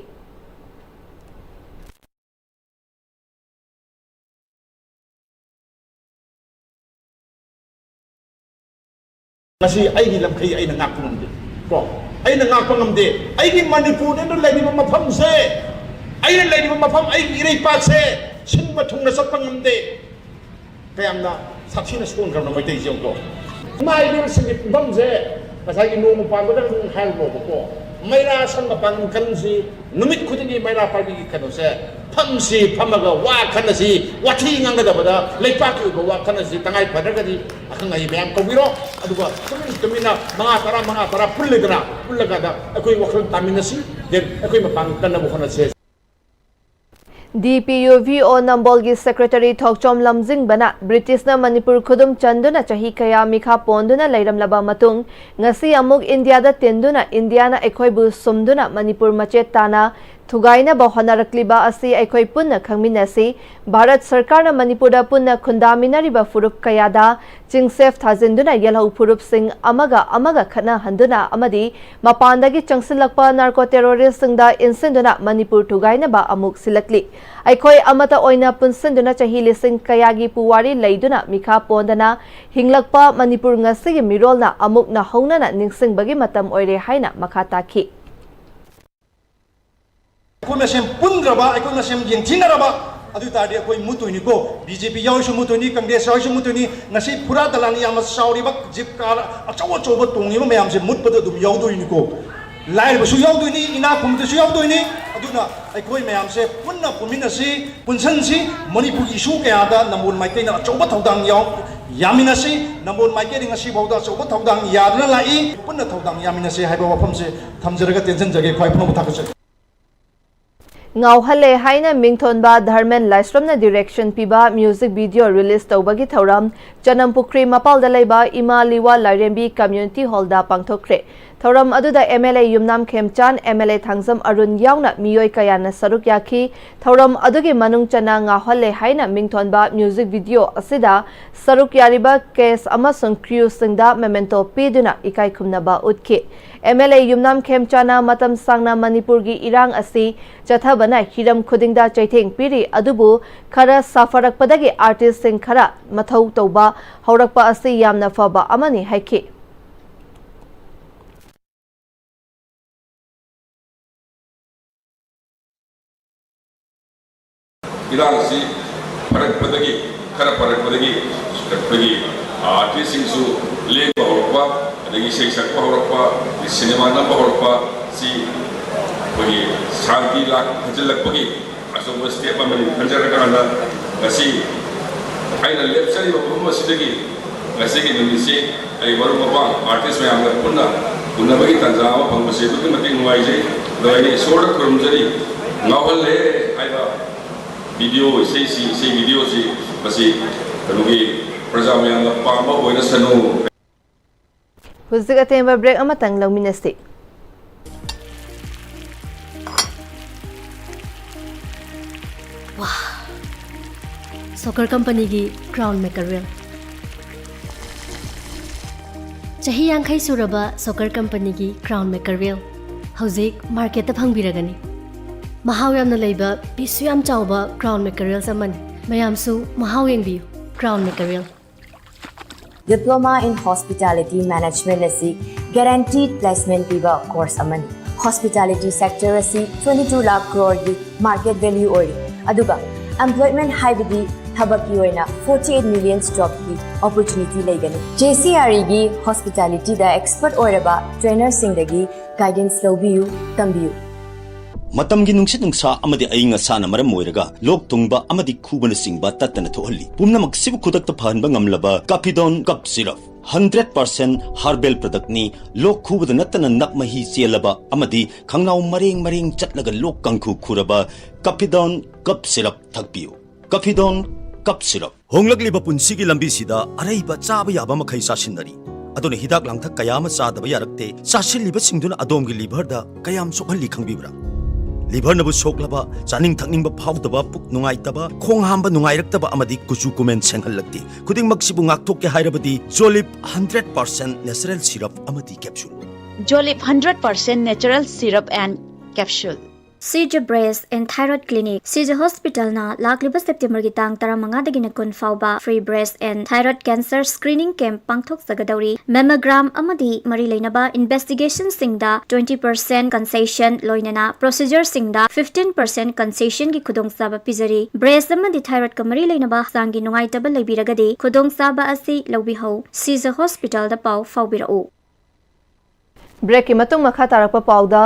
ꯉꯁꯤ ꯑꯩꯒꯤ ꯂꯝꯈꯩ ꯑꯩꯅ ꯉꯥꯛꯄ ꯉꯝꯗꯦ꯫ ꯀꯣ? ꯑꯩꯅ ꯉꯥꯛꯄ ꯉꯝꯗꯦ꯫ ꯑꯩꯒꯤ ꯃꯅꯤꯄꯨꯔꯗ ꯂꯩꯔꯤꯕ ꯃꯐꯝꯁꯦ, ꯑꯩꯅ ꯂꯩꯔꯤꯕ ꯃꯐꯝ, ꯑꯩꯒꯤ ꯏꯔꯩꯄꯥꯛꯁꯦ ꯁꯤꯟꯕ ꯊꯨꯡꯅ ꯆꯠꯄ ꯉꯝꯗꯦ꯫ ꯀꯌꯥꯝꯅ ꯁꯥꯊꯤꯅ ꯁꯣꯟꯈ꯭ꯔꯕꯅꯣ ꯃꯩꯇꯩꯁꯦ ꯌꯦꯡꯉꯨꯀꯣ꯫ ꯏꯃꯥ ꯏꯕꯦꯜꯁꯤꯡꯒꯤ ꯄꯨꯡꯐꯝꯁꯦ ꯉꯁꯥꯏꯒꯤ ꯅꯣꯡꯃ ꯄꯥꯟꯕꯗ ꯑꯗꯨꯝ ꯍꯥꯏꯔꯨꯔꯣꯕꯀꯣ꯫ ꯃꯩꯔꯥ ꯁꯪ ꯃꯄꯥꯡꯒꯜ ꯀꯟꯁꯤ ꯅꯨꯃꯤꯠ ꯈꯨꯗꯤꯡꯒꯤ ꯃꯩꯔꯥ ꯄꯥꯏꯕꯤꯒꯤ ꯀꯩꯅꯣꯁꯦ ꯐꯝꯁꯤ, ꯐꯝꯃꯒ ꯋꯥ ꯈꯟꯅꯁꯤ, ꯋꯥꯊꯤ ꯉꯥꯡꯒꯗꯕꯗ ꯂꯩꯄꯥꯛꯀꯤ ꯑꯣꯏꯕ ꯋꯥ ꯈꯟꯅꯁꯤ, ꯇꯉꯥꯏ ꯐꯗ꯭ꯔꯒꯗꯤ ꯑꯈꯪ ꯑꯍꯩ ꯃꯌꯥꯝ ꯀꯧꯕꯤꯔꯣ, ꯑꯗꯨꯒ ꯇꯨꯃꯤꯟ ꯇꯨꯃꯤꯟꯅ ꯃꯉꯥ ꯇꯔꯥ, ꯃꯉꯥ ꯇꯔꯥ ꯄꯨꯜꯂꯦꯗꯅ, ꯄꯨꯜꯂꯀꯥꯟꯗ ꯑꯩꯈꯣꯏ ꯋꯥꯈꯜ ꯇꯥꯃꯤꯟꯅꯁꯤ, then ꯑꯩꯈꯣꯏ ꯃꯄꯥꯡꯒꯜ ꯀꯟꯅꯕ ꯍꯣꯠꯅꯁꯦ꯫ ꯗꯤ ꯄꯤ ꯌꯨ ꯚꯤ ꯑꯣ ꯅꯝꯕꯣꯜꯒꯤ ꯁꯦꯀ꯭ꯔꯦꯇꯔꯤ ꯊꯣꯛꯆꯣꯝ ꯂꯝꯖꯤꯡꯕꯅ ꯕ꯭ꯔꯤꯇꯤꯁꯅ ꯃꯅꯤꯄꯨꯔ ꯈꯨꯗꯨꯝ ꯆꯟꯗꯨꯅ ꯆꯍꯤ ꯀꯌꯥ ꯃꯤꯈꯥ ꯄꯣꯟꯗꯨꯅ ꯂꯩꯔꯝꯂꯕ ꯃꯇꯨꯡ, ꯉꯁꯤ ꯑꯃꯨꯛ ꯏꯟꯗꯤꯌꯥꯗ ꯇꯤꯟꯗꯨꯅ ꯏꯟꯗꯤꯌꯥꯅ ꯑꯩꯈꯣꯏꯕꯨ ꯁꯨꯝꯗꯨꯅ ꯃꯅꯤꯄꯨꯔ ꯃꯆꯦꯠ ꯇꯥꯅ ꯊꯨꯒꯥꯏꯅꯕ ꯍꯣꯠꯅꯔꯛꯂꯤꯕ ꯑꯁꯤ ꯑꯩꯈꯣꯏ ꯄꯨꯟꯅ ꯈꯪꯃꯤꯟꯅꯁꯤ꯫ ꯚꯥꯔꯠ ꯁꯔꯀꯥꯔꯅ ꯃꯅꯤꯄꯨꯔꯗ ꯄꯨꯟꯅ ꯈꯨꯟꯗꯥꯃꯤꯟꯅꯔꯤꯕ ꯐꯨꯔꯨꯞ ꯀꯌꯥꯗ ꯆꯤꯡꯁꯦꯞ ꯊꯥꯖꯤꯟꯗꯨꯅ ꯌꯦꯜꯍꯧ ꯐꯨꯔꯨꯞꯁꯤꯡ ꯑꯃꯒ ꯑꯃꯒ ꯈꯠꯅꯍꯟꯗꯨꯅ ꯑꯃꯗꯤ ꯃꯄꯥꯟꯗꯒꯤ ꯆꯪꯁꯤꯜꯂꯛꯄ ꯅꯥꯔꯀꯣ ꯇꯦꯔꯣꯔꯤꯁꯁꯤꯡꯗ ꯏꯟꯁꯤꯟꯗꯨꯅ ꯃꯅꯤꯄꯨꯔ ꯊꯨꯒꯥꯏꯅꯕ ꯑꯃꯨꯛ ꯁꯤꯜꯂꯛꯂꯤ꯫ ꯑꯩꯈꯣꯏ ꯑꯃꯠꯇ ꯑꯣꯏꯅ ꯄꯨꯟꯁꯤꯟꯗꯨꯅ ꯆꯍꯤ ꯂꯤꯁꯤꯡ ꯀꯌꯥꯒꯤ ꯄꯨꯋꯥꯔꯤ ꯂꯩꯗꯨꯅ ꯃꯤꯈꯥ ꯄꯣꯟꯗꯅ ꯍꯤꯡꯂꯛꯄ ꯃꯅꯤꯄꯨꯔ ꯉꯁꯤꯒꯤ ꯃꯤꯔꯣꯜꯅ ꯑꯃꯨꯛ ꯅꯧꯍꯧꯅꯅ ꯅꯤꯡꯁꯤꯡꯕꯒꯤ ꯃꯇꯝ ꯑꯣꯏꯔꯦ ꯍꯥꯏꯅ ꯃꯈꯥ ꯇꯥꯈꯤ꯫ ꯑꯩꯈꯣꯏ ꯃꯁꯦꯟ ꯄꯨꯟꯗ꯭ꯔꯕ, ꯑꯩꯈꯣꯏ ꯃꯁꯦꯟ ꯌꯦꯡꯊꯤꯅꯔꯕ, ꯑꯗꯨ ꯑꯣꯏ ꯇꯥꯔꯗꯤ ꯑꯩꯈꯣꯏ ꯃꯨꯠꯇꯣꯏꯅꯤꯀꯣ꯫ ꯕꯤ ꯖꯦ ꯄꯤ ꯌꯥꯎꯔꯁꯨ ꯃꯨꯠꯇꯣꯏꯅꯤ, ꯀꯪꯒ꯭ꯔꯦꯁ ꯌꯥꯎꯔꯁꯨ ꯃꯨꯠꯇꯣꯏꯅꯤ꯫ ꯉꯁꯤ ꯐꯨꯔꯥ ꯗꯂꯥꯟ ꯌꯥꯝꯅ ꯆꯥꯎꯔꯤꯕ ꯖꯤꯞ ꯀꯥꯔ ꯑꯆꯧ ꯑꯆꯧꯕ ꯇꯣꯡꯉꯤꯕ ꯃꯌꯥꯝꯁꯦ ꯃꯨꯠꯄꯗ ꯑꯗꯨꯝ ꯌꯥꯎꯗꯣꯏꯅꯤꯀꯣ꯫ ꯂꯥꯏꯔꯕꯁꯨ ꯌꯥꯎꯗꯣꯏꯅꯤ, ꯏꯅꯥꯛ ꯈꯨꯟꯕꯗꯁꯨ ꯌꯥꯎꯗꯣꯏꯅꯤ꯫ ꯑꯗꯨꯅ ꯑꯩꯈꯣꯏ ꯃꯌꯥꯝꯁꯦ ꯄꯨꯟꯅ ꯄꯨꯟꯃꯤꯟꯅꯁꯤ, ꯄꯨꯟꯁꯟꯁꯤ꯫ ꯃꯅꯤꯄꯨꯔꯒꯤ issue ꯀꯌꯥꯗ ꯅꯝꯕꯣꯜ ꯃꯥꯏꯀꯩꯅ ꯑꯆꯧꯕ ꯊꯧꯗꯥꯡ ꯌꯥꯎ-, ꯌꯥꯃꯤꯟꯅꯁꯤ꯫ ꯅꯝꯕꯣꯜ ꯃꯥꯏꯀꯩꯅ ꯉꯁꯤ ꯐꯥꯎꯗ ꯑꯆꯧꯕ ꯊꯧꯗꯥꯡ ꯌꯥꯗꯨꯅ ꯂꯥꯛꯏ꯫ ꯄꯨꯟꯅ ꯊꯧꯗꯥꯡ ꯌꯥꯃꯤꯟꯅꯁꯤ ꯍꯥꯏꯕ ꯋꯥꯐꯝꯁꯦ ꯊꯝꯖꯔꯒ ꯇꯦꯟꯁꯤꯟꯖꯒꯦ꯫ ꯈ꯭ꯋꯥꯏ ꯐꯅꯕ ꯊꯥꯒꯠꯆꯔꯤ꯫ ꯉꯥꯎꯍꯜꯂꯦ ꯍꯥꯏꯅ ꯃꯤꯡꯊꯣꯟꯕ ꯙꯔꯃꯦꯟ ꯂꯥꯏꯁ꯭ꯔꯝꯅ direction ꯄꯤꯕ music video release ꯇꯧꯕꯒꯤ ꯊꯧꯔꯝ ꯆꯅꯝꯄꯨꯈ꯭ꯔꯤ ꯃꯄꯥꯜꯗ ꯂꯩꯕ ꯏꯃꯥ ꯂꯤꯋꯥ ꯂꯥꯏꯔꯦꯝꯕꯤ community hall ꯗ ꯄꯥꯡꯊꯣꯛꯈ꯭ꯔꯦ꯫ ꯊꯧꯔꯝ ꯑꯗꯨꯗ MLA ꯌꯨꯝꯅꯥꯝ ꯈꯦꯝꯆꯥꯟ, MLA ꯊꯥꯡꯖꯝ ꯑꯔꯨꯟ ꯌꯥꯎꯅ ꯃꯤꯑꯣꯏ ꯀꯌꯥꯅ ꯁꯔꯨꯛ ꯌꯥꯈꯤ꯫ ꯊꯧꯔꯝ ꯑꯗꯨꯒꯤ ꯃꯅꯨꯡ ꯆꯟꯅ ꯉꯥꯎꯍꯜꯂꯦ ꯍꯥꯏꯅ ꯃꯤꯡꯊꯣꯟꯕ music video ꯑꯁꯤꯗ ꯁꯔꯨꯛ ꯌꯥꯔꯤꯕ cast ꯑꯃꯁꯨꯡ crew ꯁꯤꯡꯗ memento ꯄꯤꯗꯨꯅ ꯏꯀꯥꯏ ꯈꯨꯝꯅꯕ ꯎꯠꯈꯤ꯫ MLA ꯌꯨꯝꯅꯥꯝ ꯈꯦꯝꯆꯥꯟꯅ ꯃꯇꯝ ꯁꯥꯡꯅ ꯃꯅꯤꯄꯨꯔꯒꯤ ꯏꯔꯥꯡ ꯑꯁꯤ ꯆꯠꯊꯕꯅ ꯍꯤꯔꯝ ꯈꯨꯗꯤꯡꯗ ꯆꯩꯊꯦꯡ ꯄꯤꯔꯤ, ꯑꯗꯨꯕꯨ ꯈꯔ ꯁꯥꯐꯔꯛꯄꯗꯒꯤ artist ꯁꯤꯡ ꯈꯔ ꯃꯊꯧ ꯇꯧꯕ ꯍꯧꯔꯛꯄ ꯑꯁꯤ ꯌꯥꯝꯅ ꯐꯕ ꯑꯃꯅꯤ ꯍꯥꯏꯈꯤ꯫ ꯏꯔꯥꯡꯁꯤ ꯐꯔꯛꯄꯗꯒꯤ, ꯈꯔ ꯐꯔꯛꯄꯗꯒꯤ ꯑꯩꯈꯣꯏꯒꯤ artist ꯁꯤꯡꯁꯨ ꯂꯦꯡꯕ ꯍꯧꯔꯛꯄ, ꯑꯗꯒꯤ ꯏꯁꯩ ꯁꯛꯄ ꯍꯧꯔꯛꯄ, ꯑꯗꯒꯤ cinema ꯅꯝꯕ ꯍꯧꯔꯛꯄ, ꯁꯤ ꯑꯩꯈꯣꯏꯒꯤ ꯁꯥꯟꯇꯤ ꯂꯥꯛ-, ꯍꯟꯖꯤꯜꯂꯛꯄꯒꯤ ꯑꯆꯧꯕ step ꯑꯃꯅꯤ ꯈꯟꯖꯔꯀꯥꯟꯗ, ꯉꯁꯤ ꯑꯩꯅ ꯂꯦꯞꯆꯔꯤꯕ ꯃꯐꯝ ꯑꯁꯤꯗꯒꯤ ꯉꯁꯤꯒꯤ ꯅꯨꯃꯤꯠꯁꯤ ꯑꯩ ꯃꯔꯨꯞ ꯃꯄꯥꯡ artist ꯃꯌꯥꯝꯒ ꯄꯨꯟꯅ ꯎꯅꯕꯒꯤ ꯇꯥꯟꯖꯥ ꯑꯃ ꯐꯪꯕꯁꯤ ꯑꯗꯨꯛꯀꯤ ꯃꯇꯤꯛ ꯅꯨꯡꯉꯥꯏꯖꯩ꯫ ꯑꯗꯣ ꯑꯩꯅ ꯏꯁꯣꯔꯗ ꯈꯨꯔꯨꯝꯖꯔꯤ, ꯉꯥꯎꯍꯜꯂꯦ ꯍꯥꯏꯕ video, ꯏꯁꯩꯁꯤ, ꯏꯁꯩ video ꯁꯤ ꯃꯁꯤ ꯀꯩꯅꯣꯒꯤ ꯄ꯭ꯔꯖꯥ ꯃꯌꯥꯝꯅ ꯄꯥꯝꯕ ꯑꯣꯏꯔꯁꯅꯨ꯫ ꯍꯧꯖꯤꯛ ꯑꯇꯦꯟꯕ break ꯑꯃꯇꯪ ꯂꯧꯃꯤꯟꯅꯁꯤ꯫ ꯁꯣꯀꯔ ꯀꯝꯄꯅꯤꯒꯤ Crown Mackerel꯫ ꯆꯍꯤ ꯌꯥꯡꯈꯩ ꯁꯨꯔꯕ ꯁꯣꯀꯔ ꯀꯝꯄꯅꯤꯒꯤ Crown Mackerel ꯍꯧꯖꯤꯛ market ꯇ ꯐꯪꯕꯤꯔꯒꯅꯤ꯫ ꯃꯍꯥꯎ ꯌꯥꯝꯅ ꯂꯩꯕ, piece ꯁꯨ ꯌꯥꯝ ꯆꯥꯎꯕ Crown Mackerels ꯑꯃꯅꯤ꯫ ꯃꯌꯥꯝꯁꯨ ꯃꯍꯥꯎ ꯌꯦꯡꯕꯤꯌꯨ꯫ Crown Mackerel꯫ Diploma in Hospitality Management ꯑꯁꯤ guaranteed placement ꯄꯤꯕ course ꯑꯃꯅꯤ꯫ Hospitality sector ꯑꯁꯤ twenty two lakh crore ꯒꯤ market value ꯑꯣꯏꯔꯤ, ꯑꯗꯨꯒ employment ꯍꯥꯏꯕꯗꯤ ꯊꯕꯛꯀꯤ ꯑꯣꯏꯅ forty eight million jobꯀꯤ opportunity ꯂꯩꯒꯅꯤ꯫ JCREꯒꯤ hospitalityꯗ expert ꯑꯣꯏꯔꯕ trainerꯁꯤꯡꯗꯒꯤ guidance ꯂꯧꯕꯤꯌꯨ, ꯇꯝꯕꯤꯌꯨ꯫ ꯃꯇꯝꯒꯤ ꯅꯨꯡꯁꯤꯠ ꯅꯨꯡꯁꯥ ꯑꯃꯗꯤ ꯑꯏꯪ ꯑꯁꯥꯅ ꯃꯔꯝ ꯑꯣꯏꯔꯒ ꯂꯣꯛ ꯊꯨꯡꯕ ꯑꯃꯗꯤ ꯈꯨꯕꯅꯆꯤꯡꯕ ꯇꯠꯇꯅ ꯊꯣꯛꯍꯜꯂꯤ꯫ ꯄꯨꯝꯅꯃꯛꯁꯤꯕꯨ ꯈꯨꯗꯛꯇ ꯐꯍꯟꯕ ꯉꯝꯂꯕ ꯀꯥꯐꯤꯗꯣꯟ ꯀꯞ ꯁꯤꯔꯞ, hundred percent herbal productꯅꯤ꯫ ꯂꯣꯛ ꯈꯨꯕꯗ ꯅꯠꯇꯅ ꯅꯞ ꯃꯍꯤ ꯆꯦꯜꯂꯕ ꯑꯃꯗꯤ ꯈꯪꯅꯥꯎ ꯃꯔꯦꯡ ꯃꯔꯦꯡ ꯆꯠꯂꯒ ꯂꯣꯛ ꯀꯥꯡꯈꯨ ꯈꯨꯔꯕ ꯀꯥꯐꯤꯗꯣꯟ ꯀꯞ ꯁꯤꯔꯞ ꯊꯛꯄꯤꯌꯨ꯫ ꯀꯥꯐꯤꯗꯣꯟ ꯀꯞ ꯁꯤꯔꯞ꯫ ꯍꯣꯡꯂꯛꯂꯤꯕ ꯄꯨꯟꯁꯤꯒꯤ ꯂꯝꯕꯤꯁꯤꯗ ꯑꯔꯩꯕ ꯆꯥꯕ ꯌꯥꯕ ꯃꯈꯩ ꯆꯥꯁꯤꯟꯅꯔꯤ꯫ ꯑꯗꯨꯅ ꯍꯤꯗꯥꯛ ꯂꯥꯡꯊꯛ ꯀꯌꯥ ꯑꯃ ꯆꯥꯗꯕ ꯌꯥꯔꯛꯇꯦ꯫ ꯆꯥꯁꯤꯜꯂꯤꯕꯁꯤꯡꯗꯨꯅ ꯑꯗꯣꯝꯒꯤ liverꯗ ꯀꯌꯥꯝ ꯁꯣꯛꯍꯜꯂꯤ ꯈꯪꯕꯤꯕ꯭ꯔꯥ? Liverꯅꯕꯨ ꯁꯣꯛꯂꯕ, ꯆꯥꯅꯤꯡ ꯊꯛꯅꯤꯡꯕ ꯐꯥꯎꯗꯕ, ꯄꯨꯛ ꯅꯨꯡꯉꯥꯏꯇꯕ, ꯈꯣꯡ ꯍꯥꯝꯕ ꯅꯨꯡꯉꯥꯏꯔꯛꯇꯕ ꯑꯃꯗꯤ ꯀꯨꯆꯨ ꯀꯨꯃꯦꯟ ꯁꯦꯡꯍꯜꯂꯛꯇꯦ꯫ ꯈꯨꯗꯤꯡꯃꯛꯁꯤꯕꯨ ꯉꯥꯛꯊꯣꯛꯀꯦ ꯍꯥꯏꯔꯕꯗꯤ Jolib hundred percent natural syrup ꯑꯃꯗꯤ capsule꯫ Jolib hundred percent natural syrup and capsule꯫ Shija Breast and Thyroid Clinic, ꯁꯤꯖ ꯍꯣꯁꯄꯤꯇꯥꯜꯅ ꯂꯥꯛꯂꯤꯕ ꯁꯦꯞꯇꯦꯝꯕꯔꯒꯤ ꯇꯥꯡ ꯇꯔꯥꯃꯉꯥꯗꯒꯤꯅ ꯀꯨꯟ ꯐꯥꯎꯕ free breast and thyroid cancer screening camp ꯄꯥꯡꯊꯣꯛꯆꯒꯗꯧꯔꯤ꯫ Mammogram ꯑꯃꯗꯤ ꯃꯔꯤ ꯂꯩꯅꯕ investigationꯁꯤꯡꯗ twenty percent concession ꯂꯣꯏꯅꯅ procedureꯁꯤꯡꯗ fifteen percent concessionꯒꯤ ꯈꯨꯗꯣꯡꯆꯥꯕ ꯄꯤꯖꯔꯤ꯫ Breast ꯑꯃꯗꯤ thyroidꯀ ꯃꯔꯤ ꯂꯩꯅꯕ ꯍꯛꯆꯥꯡꯒꯤ ꯅꯨꯡꯉꯥꯏꯇꯕ ꯂꯩꯕꯤꯔꯒꯗꯤ ꯈꯨꯗꯣꯡꯆꯥꯕ ꯑꯁꯤ ꯂꯧꯕꯤꯍꯧ꯫ ꯁꯤꯖ ꯍꯣꯁꯄꯤꯇꯥꯜꯗ ꯄꯥꯎ ꯐꯥꯎꯕꯤꯔꯛꯎ꯫ Breakꯀꯤ ꯃꯇꯨꯡ ꯃꯈꯥ ꯇꯥꯔꯛꯄ ꯄꯥꯎꯗ,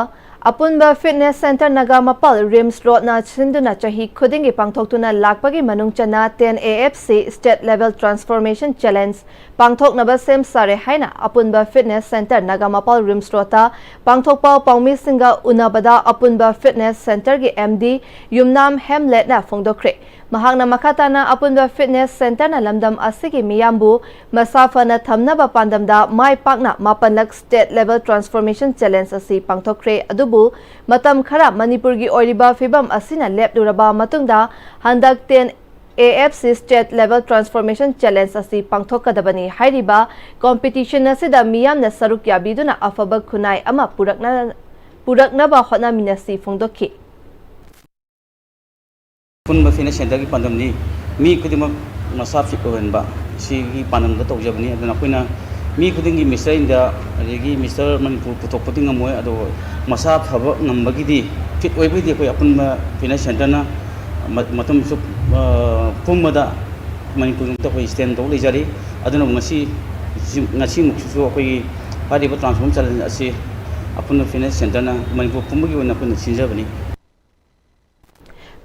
ꯑꯄꯨꯟꯕ Fitness Centre ꯅꯥꯒꯥ ꯃꯄꯥꯜ RIMS Roadꯅ ꯁꯤꯟꯗꯨꯅ ꯆꯍꯤ ꯈꯨꯗꯤꯡꯒꯤ ꯄꯥꯡꯊꯣꯛꯇꯨꯅ ꯂꯥꯛꯄꯒꯤ ꯃꯅꯨꯡ ꯆꯟꯅ ten AFC State Level Transformation Challenge ꯄꯥꯡꯊꯣꯛꯅꯕ ꯁꯦꯝ ꯁꯥꯔꯦ ꯍꯥꯏꯅ ꯑꯄꯨꯟꯕ Fitness Centre ꯅꯥꯒꯥ ꯃꯄꯥꯜ RIMS Roadꯇ ꯄꯥꯡꯊꯣꯛꯄ ꯄꯥꯎꯃꯤꯁꯤꯡꯒ ꯎꯅꯕꯗ ꯑꯄꯨꯟꯕ Fitness Centreꯒꯤ MD ꯌꯨꯝꯅꯥꯝ ꯍꯦꯝꯂꯦꯠꯅ ꯐꯣꯡꯗꯣꯛꯈ꯭ꯔꯦ꯫ ꯃꯍꯥꯛꯅ ꯃꯈꯥ ꯇꯥꯅ ꯑꯄꯨꯟꯕ Fitness Centreꯅ ꯂꯝꯗꯝ ꯑꯁꯤꯒꯤ ꯃꯤꯌꯥꯝꯕꯨ ꯃꯁꯥ ꯐꯅ ꯊꯝꯅꯕ ꯄꯥꯟꯗꯝꯗ ꯃꯥꯏ ꯄꯥꯛꯅ ꯃꯥꯄꯟꯂꯛ State Level Transformation Challenge ꯑꯁꯤ ꯄꯥꯡꯊꯣꯛꯈ꯭ꯔꯦ꯫ ꯑꯗꯨꯕꯨ ꯃꯇꯝ ꯈꯔ ꯃꯅꯤꯄꯨꯔꯒꯤ ꯑꯣꯏꯔꯤꯕ ꯐꯤꯕꯝ ꯑꯁꯤꯅ ꯂꯦꯞꯂꯨꯔꯕ ꯃꯇꯨꯡꯗ ꯍꯟꯗꯛ ten AFC State Level Transformation Challenge ꯑꯁꯤ ꯄꯥꯡꯊꯣꯛꯀꯗꯕꯅꯤ꯫ ꯍꯥꯏꯔꯤꯕ competition ꯑꯁꯤꯗ ꯃꯤꯌꯥꯝꯅ ꯁꯔꯨꯛ ꯌꯥꯕꯤꯗꯨꯅ ꯑꯐꯕ ꯈꯨꯟꯅꯥꯏ ꯑꯃ ꯄꯨꯔꯛꯅ-, ꯄꯨꯔꯛꯅꯕ ꯍꯣꯠꯅꯃꯤꯟꯅꯁꯤ ꯐꯣꯡꯗꯣꯛꯈꯤ꯫ ꯑꯄꯨꯟꯕ Fitness Centreꯒꯤ ꯄꯥꯟꯗꯝꯗꯤ ꯃꯤ ꯈꯨꯗꯤꯡꯃꯛ ꯃꯁꯥ fit ꯑꯣꯏꯍꯟꯕ, ꯁꯤꯒꯤ ꯄꯥꯟꯗꯝꯗ ꯇꯧꯖꯕꯅꯤ꯫ ꯑꯗꯨꯅ ꯑꯩꯈꯣꯏꯅ ꯃꯤ ꯈꯨꯗꯤꯡꯒꯤ Mister India ꯑꯗꯒꯤ Mister ꯃꯅꯤꯄꯨꯔ ꯄꯨꯊꯣꯛꯄꯗꯤ ꯉꯝꯃꯣꯏ, ꯑꯗꯣ ꯃꯁꯥ ꯐꯕ ꯉꯝꯕꯒꯤꯗꯤ, fit ꯑꯣꯏꯕꯒꯤꯗꯤ ꯑꯩꯈꯣꯏ ꯑꯄꯨꯟꯕ Fitness Centreꯅ ꯃ- ꯃꯇꯝ ꯆꯨꯞ- ꯑ, ꯄꯨꯝꯕꯗ ꯃꯅꯤꯄꯨꯔꯒꯤꯗꯃꯛꯇ ꯑꯩꯈꯣꯏ ꯁ꯭ꯇꯦꯟ ꯇꯧ ꯂꯩꯖꯔꯤ꯫ ꯑꯗꯨꯅ ꯉꯁꯤ, ꯉꯁꯤꯃꯨꯛꯁꯤꯁꯨ ꯑꯩꯈꯣꯏꯒꯤ ꯍꯥꯏꯔꯤꯕ ꯇ꯭ꯔꯥꯟꯁꯐꯣꯔꯃꯔ ꯆꯦꯂꯦꯟꯖ ꯑꯁꯤ ꯑꯄꯨꯟꯕ ꯐꯤꯠꯅꯦꯁ ꯁꯦꯟꯇꯔꯅ ꯃꯅꯤꯄꯨꯔ ꯄꯨꯝꯕꯒꯤ ꯑꯣꯏꯅ ꯑꯩꯈꯣꯏꯅ ꯁꯤꯟꯖꯕꯅꯤ꯫